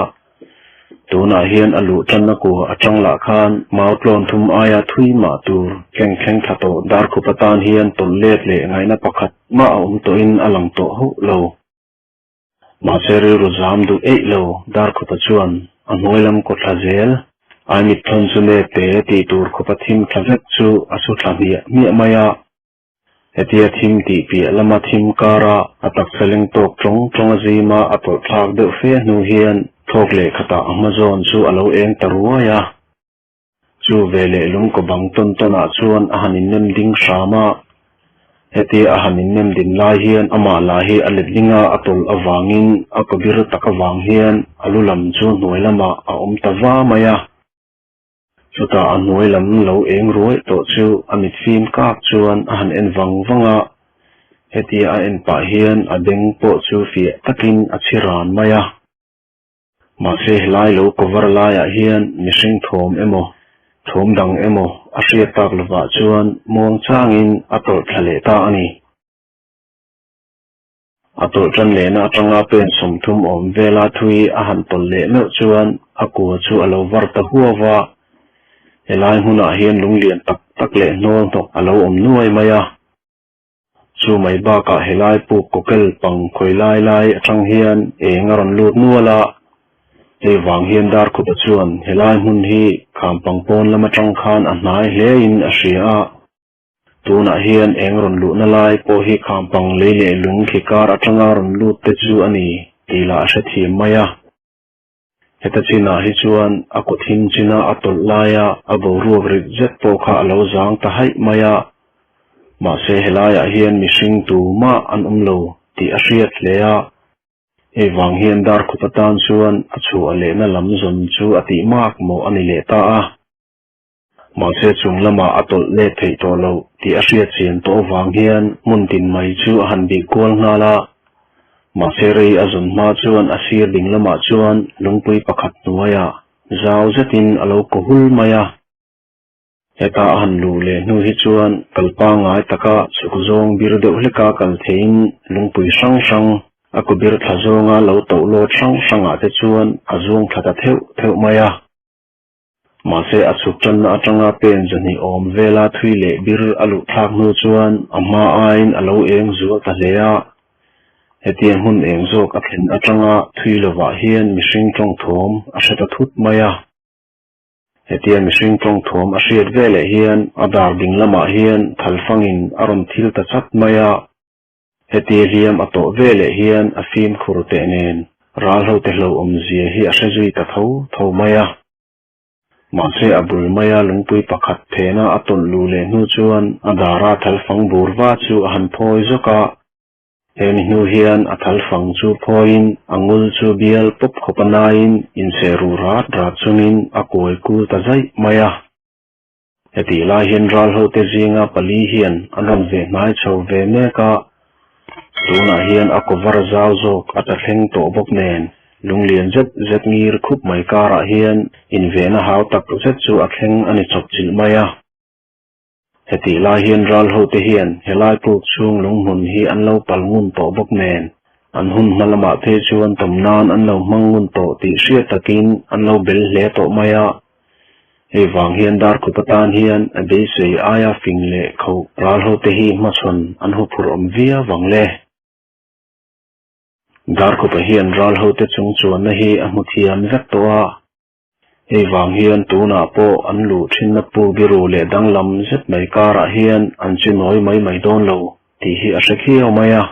Tunah hian a luh tanna kua atang lah khan mau tlawn thum aia thui mah tur tleng thleng thla tawh Darkhup atan hian tawlh let leh ngaihna pakhat mah a awm tawhin a lang tawh hauh lo. Mahse rilru zam duh eih lo Darkhupa chuan a hnuai lam kaw thla zel. Ai mit thawn chu nep te tih tur khawpa thim thla vek chu a su thla hmiah hmiah mai a. Hetia thim tih piah lama thim kara a taksa leng tawk tawng tawng a zima a tawlh thlak deuh fe hnu hian thawk leh khatah a hma zawn chu a lo eng ta ruai a. Chu veleh lungkaw bang tawn tawnah chuan a han innem ding hram a, hetia a han innem din lai hian amah lah hi a letlinga a tawlh avangin a kaw bir tak avang hian a lu lam chu hnuai lamah a awm ta va mai a. Chutah a hnuai lam lo eng ruai tawh chu a mit fim kak chuan a han en vang vang a, hetia a en pah hian a beng pawh chu fiah takin a chhi ran mai a. Mahse helai lo cover laiah hian mihring thawm emaw, thawm dang emaw a hriat tak lovah chuan muang changin a tawlh thla leh ta a ni. A tawlh tan lehna atanga pen 30 awm vela thui a han tawlh leh meuh chuan a kua chu a lo var ta huau va. Helai hmunah hian lunglian tak tak leh hnawl hnawk a lo awm nuai mai a. Chu mai bakah helai puk kawkel pang khawi lai lai atang hian eng a rawn lut nual a, hei vang hian Darkhupa chuan helai hmun hi khampang pawn lam atang khan a hnai hle in a hria a, tunah hian eng rawn luhna lai pawh hi khampang lei leh lung khi kar atanga rawn lut te chu a ni tih lah a hrethiam mai a. Heta chinah hi chuan a kaw thim china a tawlh laia a boruak rit zet pawh kha a lo zang ta haih mai a. Mahse helaiah hian mihring tumah an awm lo tih a hriat hle a. Hei vang hian Darkhup atan chuan a chhuah lehna lam zawn chu a tih mak mawh a ni leh ta a. Mahse chung lamah a tawlh let theih tawh loh tih a hriat chian tawh avang hian hmun tin mai chu a han bih kual nghal a. Mahse rei a zawn hma chuan a sir ding lamah chuan lungpui pakhat hnuaiah zau zetin a lo kaw hul mai a. Heta a han luh leh hnu hi chuan kal pangngai taka chhuk zawng bir deuh hleka kal theiin lungpui hrang hrang a kaw bir thla zawnga lo toh lawt hrang hrangah te chuan a zuang thla ta theuh theuh mai a. Mahse a chhuk tanna atanga pen zahnih awm vela thui leh bir a luh thlak hnu chuan a hma aiin a lo eng zual ta hle a. Hetiang hun eng zawk a thlen atanga thui lovah hian mihring tawng thawm a hre ta thut mai a. Hetia mihring tawng thawm a hriat veleh hian a dar ding lamah hian thalfangin a rawn thil ta chat mai a. Heti hliam a tawh veleh hian a fimkhur teh nen. Ral hote hlauhawmzia hi a hre zui ta tho tho mai a. Mahse a bul maia lungpui pakhat phena a tawlh luh leh hnu chuan a dara thalfang bur va chu a han phawi zawk a. He mi hnu hian a thalfang chu phawiin a ngul chu bial pawp khawp a naiin inchhe ru rat rat chungin a kuai kul ta zaih mai a. Hetih lai hian ral hote zinga pali hian an rawn ve hnai chho ve mek a, tunah hian a cover zau zawk a ta thleng tawh bawk nen lunglian zet zet ngir khup mai karah hian invehna hau tak zet chu a thleng a ni chawp chilh mai a. Hetih lai hian ral hote hian helai puk chhung lunghmun hi an lo pal ngun tawh bawk nen an hun hma lamah phei chuan tawm nan an lo hmang ngun tawh tih hriat takin an lo bel hle tawh mai a. Hei vang hian Darkhup atan hian a beisei aia fing leh khoh ral hote hi hmachhawn an huphurh awm viau vang le. Darkhupa hian ral hote chung chuanna hi a hmu thiam vek tawh a. Hei vang hian tunah pawh an luh thinna pu biru leh danglam zet mai karah hian an chi nawi mai mai dawn lo tih hi a hre khiau mai a.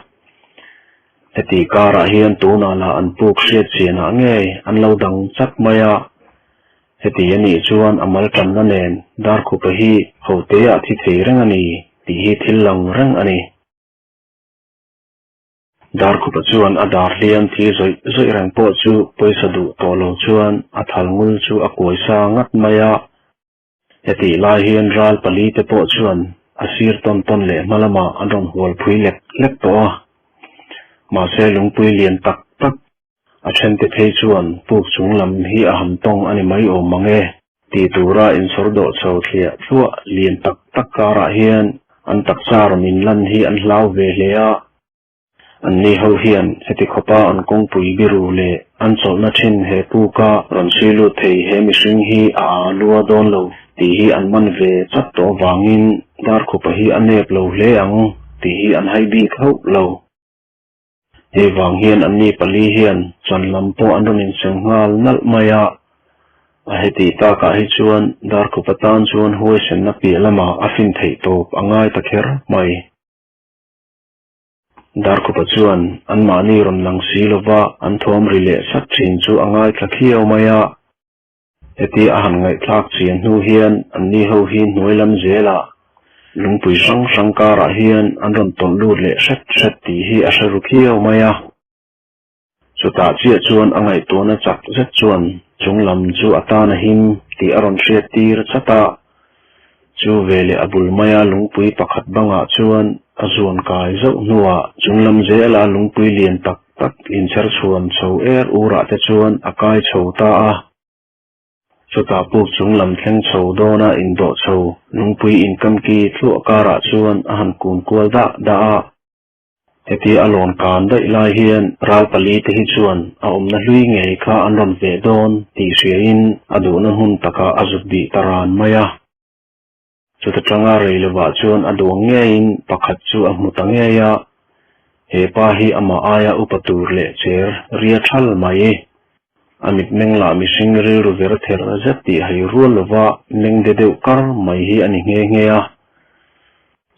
Heti karah hian tunah lah an puk hriat chianah ngei an lo dang chat mai a. Heti a nih chuan a mal tanna nen Darkhupa hi hoteah thi thei reng a ni tih hi thil lang reng a ni. Darkhupa chuan a dar hliam thi zawih zawih reng pawh chu pawisa duh tawh lo chuan a thal ngul chu a kuai sa ngat mai a. Hetih lai hian ral pali te pawh chuan a sir tawn tawn leh hma lamah an rawn hual phui lek lek tawh a. Mahse lungpui lian tak tak a thente phei chuan puk chung lam hi a ham tawng a ni mai awm mang e. Tih tura insawr dawh chho thliah thluah lian tak tak karah hian an taksa rawn inlan hi an hlau ve hle a. Anni ho hian heti khawpa an kawngpui biru leh an chawlhna thin he puka rawn chhui lut thei he mihring hi a aa lua dawn lo tih hi an man ve chat tawh avangin Darkhupa hi a nep lo hle ang tih hi an hai bik hauh lo. Hei vang hian anni pali hian chan lam pawh an rawn insem nghal nalh mai a, a heti takah hi chuan Darkhupa tan chuan huaisenna piah lamah a fin theih tawp a ngai ta kher mai. Darkhupa chuan anmahni rawn lang si lova an thawm ri leh sat thin chu a ngaithla khiau mai a, Heti a han ngaihthlak chian hnu hian anni ho hi hnuai lam zelah lungpui hrang hrang karah hian an rawn tawlh lut leh hret hret tih hi a hre ru khiau mai a. Chutah chiah chuan a ngaihtuahna chak zet chuan chung lam chu a tan a him tih a rawn hriat tir chat a. Chu veleh a bul maia lungpui pakhat bangah chuan a zuan kai zauh hnuah chung lam zela lungpui lian tak tak inchher chhuan chho er urah te chuan a kai chho ta a. Chutah puk chung lam thleng chho dawna indawh chho lungpui inkamki thluah karah chuan a han kun kual dah dah a. Hetia a lawn kan daih lai hian ral pali te hi chuan a awmna hlui ngei kha an rawn veh dawn tih hriain a duhna hmun takah a zut bih ta ran mai a. Chuta tanga rei lovah chuan a duang ngeiin pakhat chu a hmu ta ngei a, he pa hi amah aia upa tur leh cher ria thal mai. A mitmeng lah mihring rilru ver ther zet tih hai rual lova meng de deuh kar mai hi a ni nghe nghe a.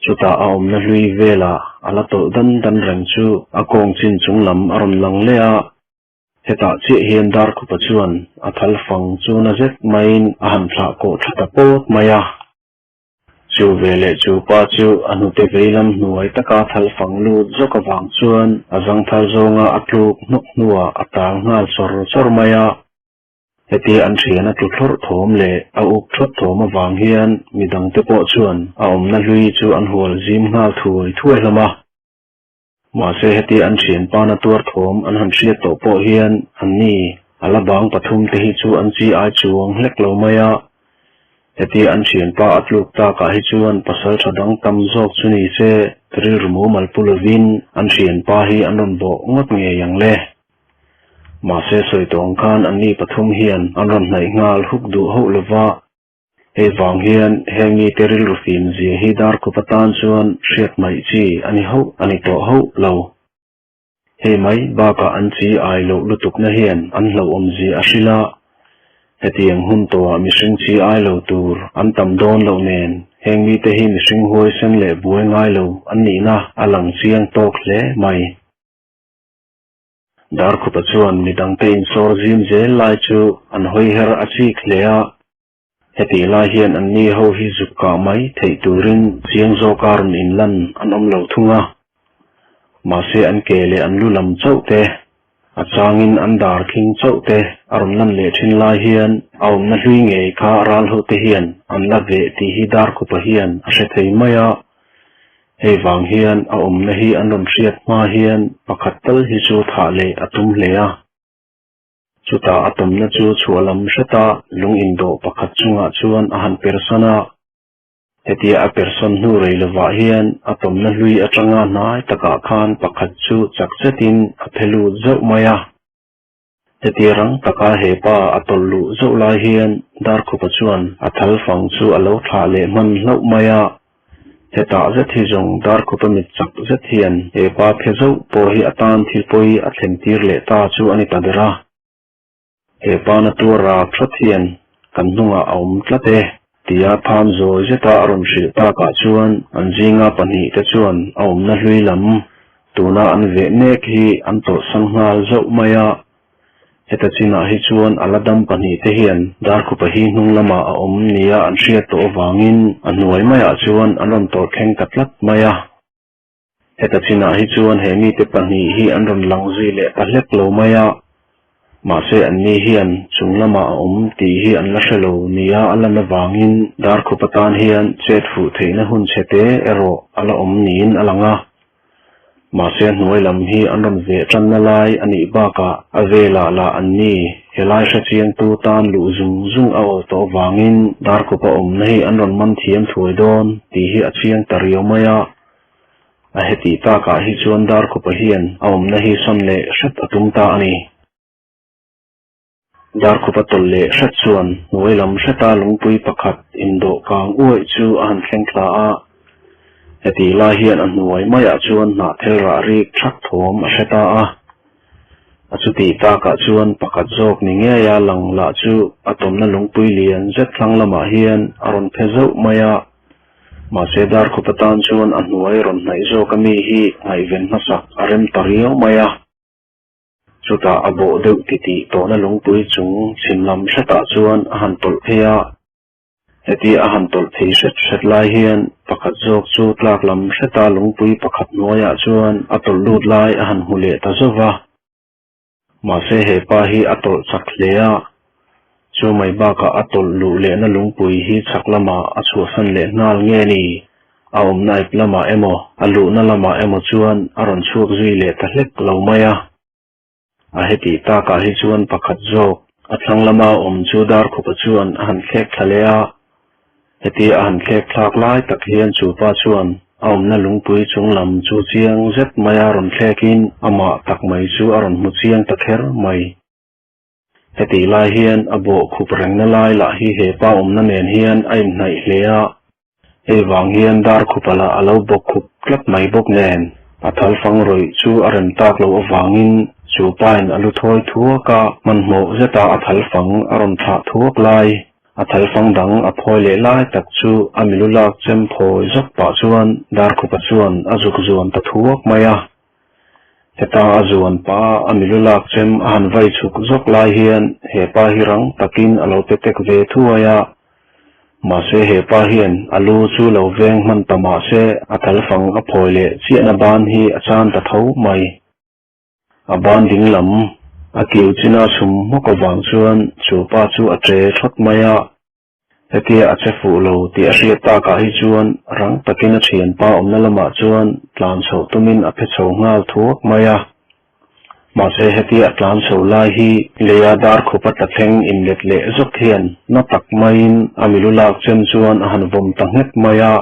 Chutah a awmna hlui velah a la tawlh dan dan reng chu a kawng chin chung lam a rawn lang leh a. Hetah chiah hian Darkhupa chuan a thal fang chu na zet maiin a han thlah kawh tha ta pawt mai a. Chu veleh chu pa chu a hnute veilam hnuai taka thal fang lut zawk avang chuan a zangthal zawnga a tluk hnawk hnuah a tal nghal chawr chawr mai a. Hetia an thian a tlu thlawrh thawm leh a uk thawt thawm avang hian midangte pawh chuan a awmna hlui chu an hual zim nghal thuai thuai hlawm a. Mahse hetia an thian pana tuar thawm an han hriat tawh pawh hian anni a la bang pathum te hi chu an chi ai chuang hlek lo mai a. Hetia an thian pa a tluk takah hi chuan pasal tha dang tam zawk chu ni se rilru mumal pu lovin an thian pa hi an rawn bawh ngawt ngei ang le. Mahse sawi tawng khan anni pathum hian an rawn hnaih nghal huk duh hauh lova. Hei vang hian heng mite rilru fim zia hi Darkhup atan chuan hriat hmaih chi a ni hauh a ni tawh hauh lo. Hei mai bakah an chi ai loh lutukna hian an hlauhawm zia a hrilh a, hetiang hun tawhah mihring chi ai lo tur an tam dawn loh nen heng mite hi mihring huaisen leh buai ngai lo an nihna a lang chiang tawk hle mai. Darkhupa chuan midangte insawr zim zel lai chu an hawi her a chik hle a. Hetih lai hian anni ho hi zuk kah mai theih turin chiang zawka rawn inlan an awm lo thung a. Mahse an ke leh an lu lam chauh te, a changin an dar khing chauh te a rawn lan leh thin lai hian a awmna hlui ngei kha ral ho te hian an la veh tih hi Darkhupa hian a hre thei mai a. Hei vang hian a awmna hi an rawn hriat hma hian pakhat tal hi chu thah leh a tum hle a. Chutah a tumna chu chhuah lam hreta lung indawh pakhat chungah chuan a han persan a. Hetia a persan hnu rei lovah hian a tumna hlui atanga hnai takah khan pakhat chu chak zetin a phe lut zauh mai a. Hetia rang taka he pa a tawlh luh zauh lai hian Darkhupa chuan a thal fang chu a lo thlah leh hman hlauh mai a. Hetah zet hi zawng Darkhupa mit chak zet hian he pa phe zauh pawh hi a tan thil pawi a thlen tir leh ta chu a ni ta ber a. He pa na tuar rak hrat hian kan hnungah a awm tlat e tia pham zawi zeta a rawn hrilh takah chuan an zinga pahnihte chuan a awmna hlui lam tuna an veh mek hi an tawlhsan nghal zauh mai a. Heta chinah hi chuan a la dam pahnihte hian Darkhupa hi hnung lamah a awm nia an hriat tawh avangin a hnuai maiah chuan an rawn tawlh thleng ta tlat mai a. Heta chinah hi chuan he mite pahnih hi an rawn lang zui leh ta hlek lo mai a. Mahse anni hian chung lamah a awm tih hi an la hre lo nia a lan avangin Darkhupa tan hian chet fuh theihna hun chhe te erawh a la awm niin a lang a. Mahse hnuai lam hi an rawn veh tanna lai a nih bakah a velah lah an ni. Helai hrechiangtu tan luh zung zung a awl tawh avangin Darkawpa awmna hi an rawn man thiam thuai dawn tih hi a chiang ta riau mai a. A hetih takah hi chuan Darkawpa hian a awmna hi sawn leh hret a tum ta a ni. Darkhupa tawlh leh hret chuan hnuai lam hreta lungpui pakhat indawh kang uaih chu a han thleng thla a. Hetih lai hian a hnuai maiah chuan hnahthel rah rik thak thawm a hre ta a. A chutih takah chuan pakhat zawk ni ngeia lang lah chu a tawmna lungpui lian zet thlang lamah hian a rawn phe zauh mai a. Mahse Darkhupa tan chuan a hnuai rawn hnaih zawk ami hi ngaihven hmasak a rem ta riau mai a. Chutah a bawh deuh titih tawhna lungpui chung chhim lam hretah chuan a han tawlh phei a. Hetia a han tawlh phei hret hret lai hian pakhat zawk chu tlak lam hreta lungpui pakhat hnuaiah chuan a tawlh lut lai a han hmu leh ta zauh va. Mahse he pa hi a tawlh chak hle a, chu mai bakah a tawlh luh lehna lungpui hi chhak lamah a chhuahsan leh nghal nge ni? A awmna ip lamah emaw, a luhna lamah emaw chuan a rawn chhuak zui leh ta hlek lo mai a. A hetih takah hi chuan pakhat zawk, a thlang lama awm chu Darkhupa chuan a han thlek thla leh a. Hetia a han thlek thlak lai tak hian chu pa chuan a awmna lungpui chung lam chu chiang zet maia rawn thlekin amah tak mai chu a rawn hmu chiang ta kher mai. Hetih lai hian a bawh khup rengna lai lah hi he pa awmna nen hian a inhnaih hle a, hei vang hian dar khupa lah a lo bawk khup tlat mai bawk nen a thal fang rawih chu a rem tak loh avangin chu pain a lu thawi thuak a, hmanhmawh zeta a thal fang a rawn thlah thuak lai, a thal fang dang a phawi leh lai tak chu a milu lak chem phawi zawk pah chuan dar khupa chuan a zuk zuan ta thuak mai a. Heta a zuan pa a milu lak chem a han vai chhuk zawk lai hian he pa hi rang takin a lo pe tek ve thuai a. Mahse he pa hian a lu chu lo veng hman ta mahse a thal fang a phawi leh chiahna ban hi a chan ta tho mai. A ban ding lam a kiu china chhum hmawk avang chuan chu pa chu a che thawt mai a. Hetia a che fuh lo tih a hriat takah hi chuan rang takin a thianpa awmna lamah chuan tlan chhoh tumin a phe chho nghal thuak mai a. Mahse hetia a tlan chho lai hi leia dar khup a tla thleng inlet leh zawk hian na tak maiin a milu lak chem chuan a han vawm ta nghet mai a.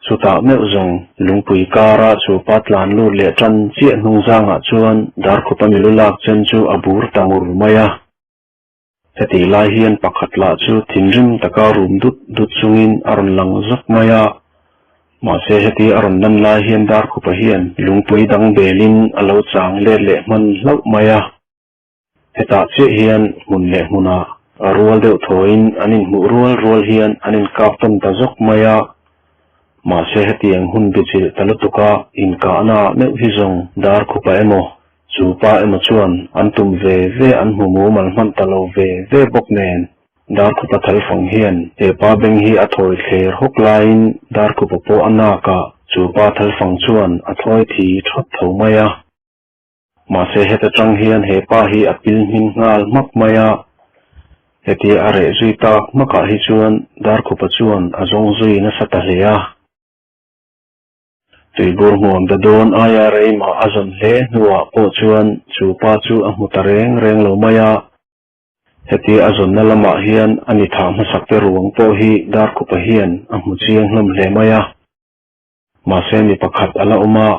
Chutah meuh zawng lungpui kara chupa tlan lut leh tan chiah hnung zangah chuan dar khup a milu lak chem chu a bur ta ngur mai a. Hetih lai hian pakhat lah chu thinrim taka rum dut dut chungin a rawn lang zawk mai a. Mahse heti a rawn lan lai hian Darkhupa hian lungpui dang belin a lo chang let leh hman hlauh mai a. Hetah chiah hian hmun leh hmunah a rual deuh thawiin an inhmuh rual rual hian an inkap tawn ta zawk mai a. Mahse hetiang hun bichilh ta lutuka inkahna meuh hi zawng Darkhupa emaw? Chu pa emaw chuan an tum ve ve an hmu mumal hman ta lo ve ve bawk nen Darkhupa thalfang hian he pa beng hi a thawi thler hawk laiin Darkhupa pawh a nak a, chu pa thalfang chuan a thawi thi thawt tho mai a. Mahse heta tang hian he pa hi a pil hmin nghal hmak mai a, hetia a reh zui tak hmakah hi chuan Darkhupa chuan a zawng zui nasa ta hle a. Tuibur hmuam ta dawn aia reimah a zawn hle hnuah pawh chuan chu pa chu a hmu ta reng reng lo mai a. Hetia a zawnna lamah hian a ni thah hmasak te ruang pawh hi Darkhupa hian a hmu chiang hlawm hle mai a. Mahse mi pakhat a la awm a,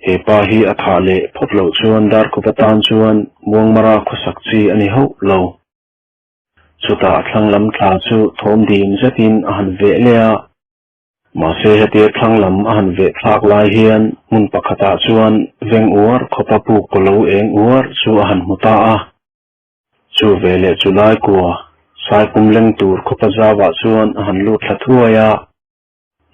he pa hi a thah leh phawt loh chuan Darkhupa tan chuan Muangmara khawsak chi a ni hauh lo. Chutah a thlang lam thla chu thawm dim zetin a han veh leh a. Mahse hetia thlang lam a han veh thlak lai hian hmun pakhatah chuan veng uar khawpa puk kaw lo eng uar chu a han hmu ta a. Chu veleh chu lai kua Saipum leng tur khawpa zauah chuan a han lut thla thuai a.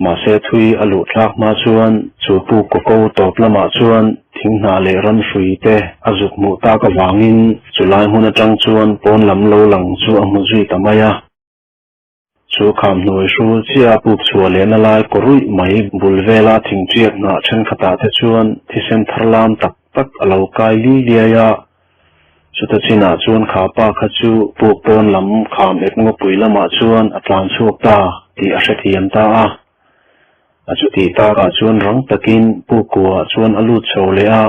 Mahse thui a luh thlak hma chuan chu puk kaw ko tawp lamah chuan thing hnah leh ram hrui te a zuk hmuh tak avangin chu lai hmun atang chuan pawn lam lo lang chu a hmu zui ta mai a. Chu kham hnuai hrul chiah a puk chhuah lehna lai kaw ruih mai bul vela thingṭiak hnah thenkhatah te chuan thisen thar lam tak tak a lo kai li liai a. Chuta chinah chuan kha pa kha chu puk pawn lam kham ep ngawpui lamah chuan a tlan chhuak ta tih a hrethiam ta a. A chutih takah chuan rang takin puk kuaah chuan a lut chho leh a.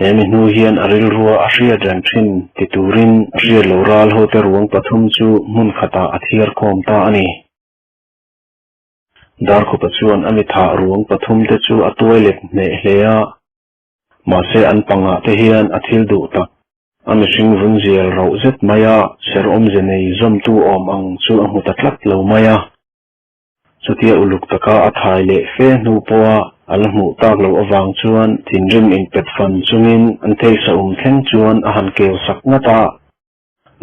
He mi hnu hian a rilrua a hriat reng thin ti turin a hriat loh ral hote ruang pathum chu hmun khatah a thiar khawm ta a ni. Darkhupa chuan a mi thah ruang pathum te chu a tuai let hneh hle a, mahse an pangah te hian a thil duh tak, a mihring vun zial rauh zet mai a ser awmze nei zawmtu awm ang chu a hmu ta tlat lo mai a. Chutia uluk taka a thai leh fe hnu pawha a la hmuh tak loh avang chuan thinrim inpet fan chungin an theisa um thleng chuan a han keu sak ngat a.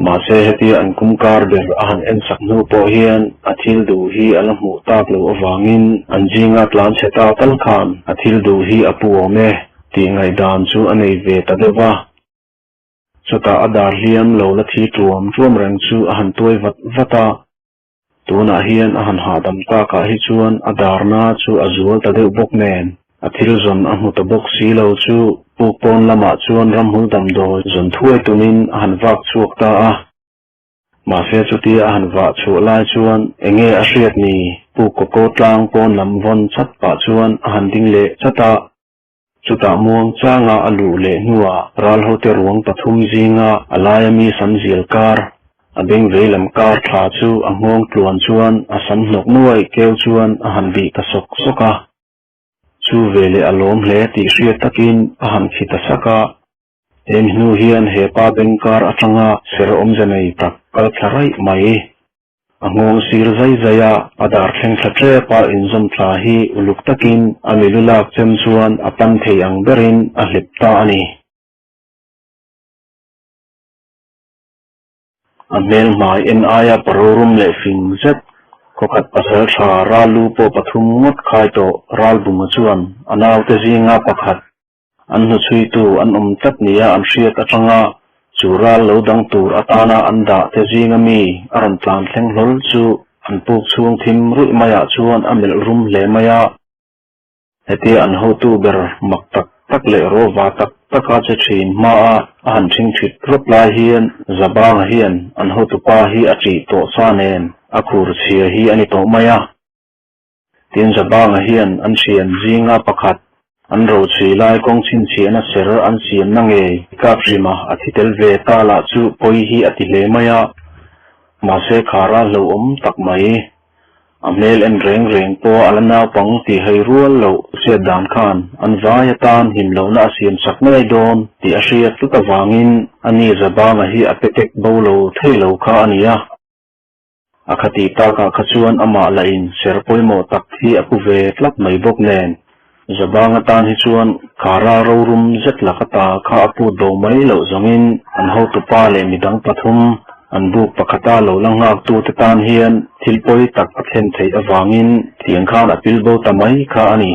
Mahse hetia an kum kar ber a han en sak hnu pawh hian a thil duh hi a la hmuh tak loh avangin an zinga tlan chhe ta tal khan a thil duh hi a pu awm e tih ngaihdan chu a nei ve ta deuh va. Chutah a dar hliam lo la thi tuam tuam reng chu a han tuai vat vat a. Tunah hian a han hahdam takah hi chuan a darna chu a zual ta deuh bawk nen, a thil zawn a hmu ta bawk si lo chu puk pawn lamah chuan ramhmul damdawi zawn thuai tumin a han vak chhuak ta a. Mahse chutia a han vah chhuah lai chuan enge a hriat ni, puk kaw kaw tlang pawn lam vawn chat pah chuan a han ding leh chat a. Chutah muang changa a luh leh hnuah ralhote ruang pathum zinga a laia mi sam zial kar, a beng veilam kar thla chu a nghawng tluan chuan a sam hnawk nuai keu chuan a han bih ta sawk sawk a. Chu veleh a lawm hle tih hriat takin a han khi ta sak a. He mi hnu hian he pa beng kar atanga ser awmze nei tak kal thla raih mai. A nghawng sir zai zai a, a dar thleng thla tep a inzawm thla hi uluk takin a milu lak chem chuan a pan thei ang berin a hlep ta a ni. A hmel hmai en aia parorum leh fing zet, khawkhat pasal tha ral lu pawh pathum ngawt khai tawh Ralbunga chuan a naute zinga pakhat An hnuchhuitu an awm tlat nia an hriat atanga chu ral lo dang tur atana an dah te zinga mi a rawn tlan thleng hlawl chu an puk chhung thim ruih maiah chuan a melh rum hle mai a. Hetia an hotu ber mak tak tak leh rawva tak taka che thin hmaa a han thing thit rawp lai hian Zabanga hian an hotupa hi a ṭih tawh sa nen a khur chhia hi a ni tawh mai a. Tin, Zabanga hian an thian zinga pakhat, an rochhui lai kawng chhinchhiahna ser an siamna ngei kap hrima a thi tel ve ta lah chu pawi hi a ti hle mai a. Mahse, khara hlauhawm tak mai. A hmel en reng reng pawh a la naupang tih hei rual loh hriat dan khan an vai atan him lohna a siam sak ngei dawn tih a hriat tlat avangin ani Zabanga hi a petek bo lo thei lo kha a ni a. A khatih takah kha chuan amah lah in ser pawimawh tak hi a pu ve tlat mai bawk nen, Zabang atan hi chuan khara rorum zet laka ta kha a put bo mai loh zawngin an hotupa leh midang pathum an buk pakhata lo la nghaktu te tan hian thil pawi tak a thlen theih avangin tiang khan a pil bo ta mai kha a ni.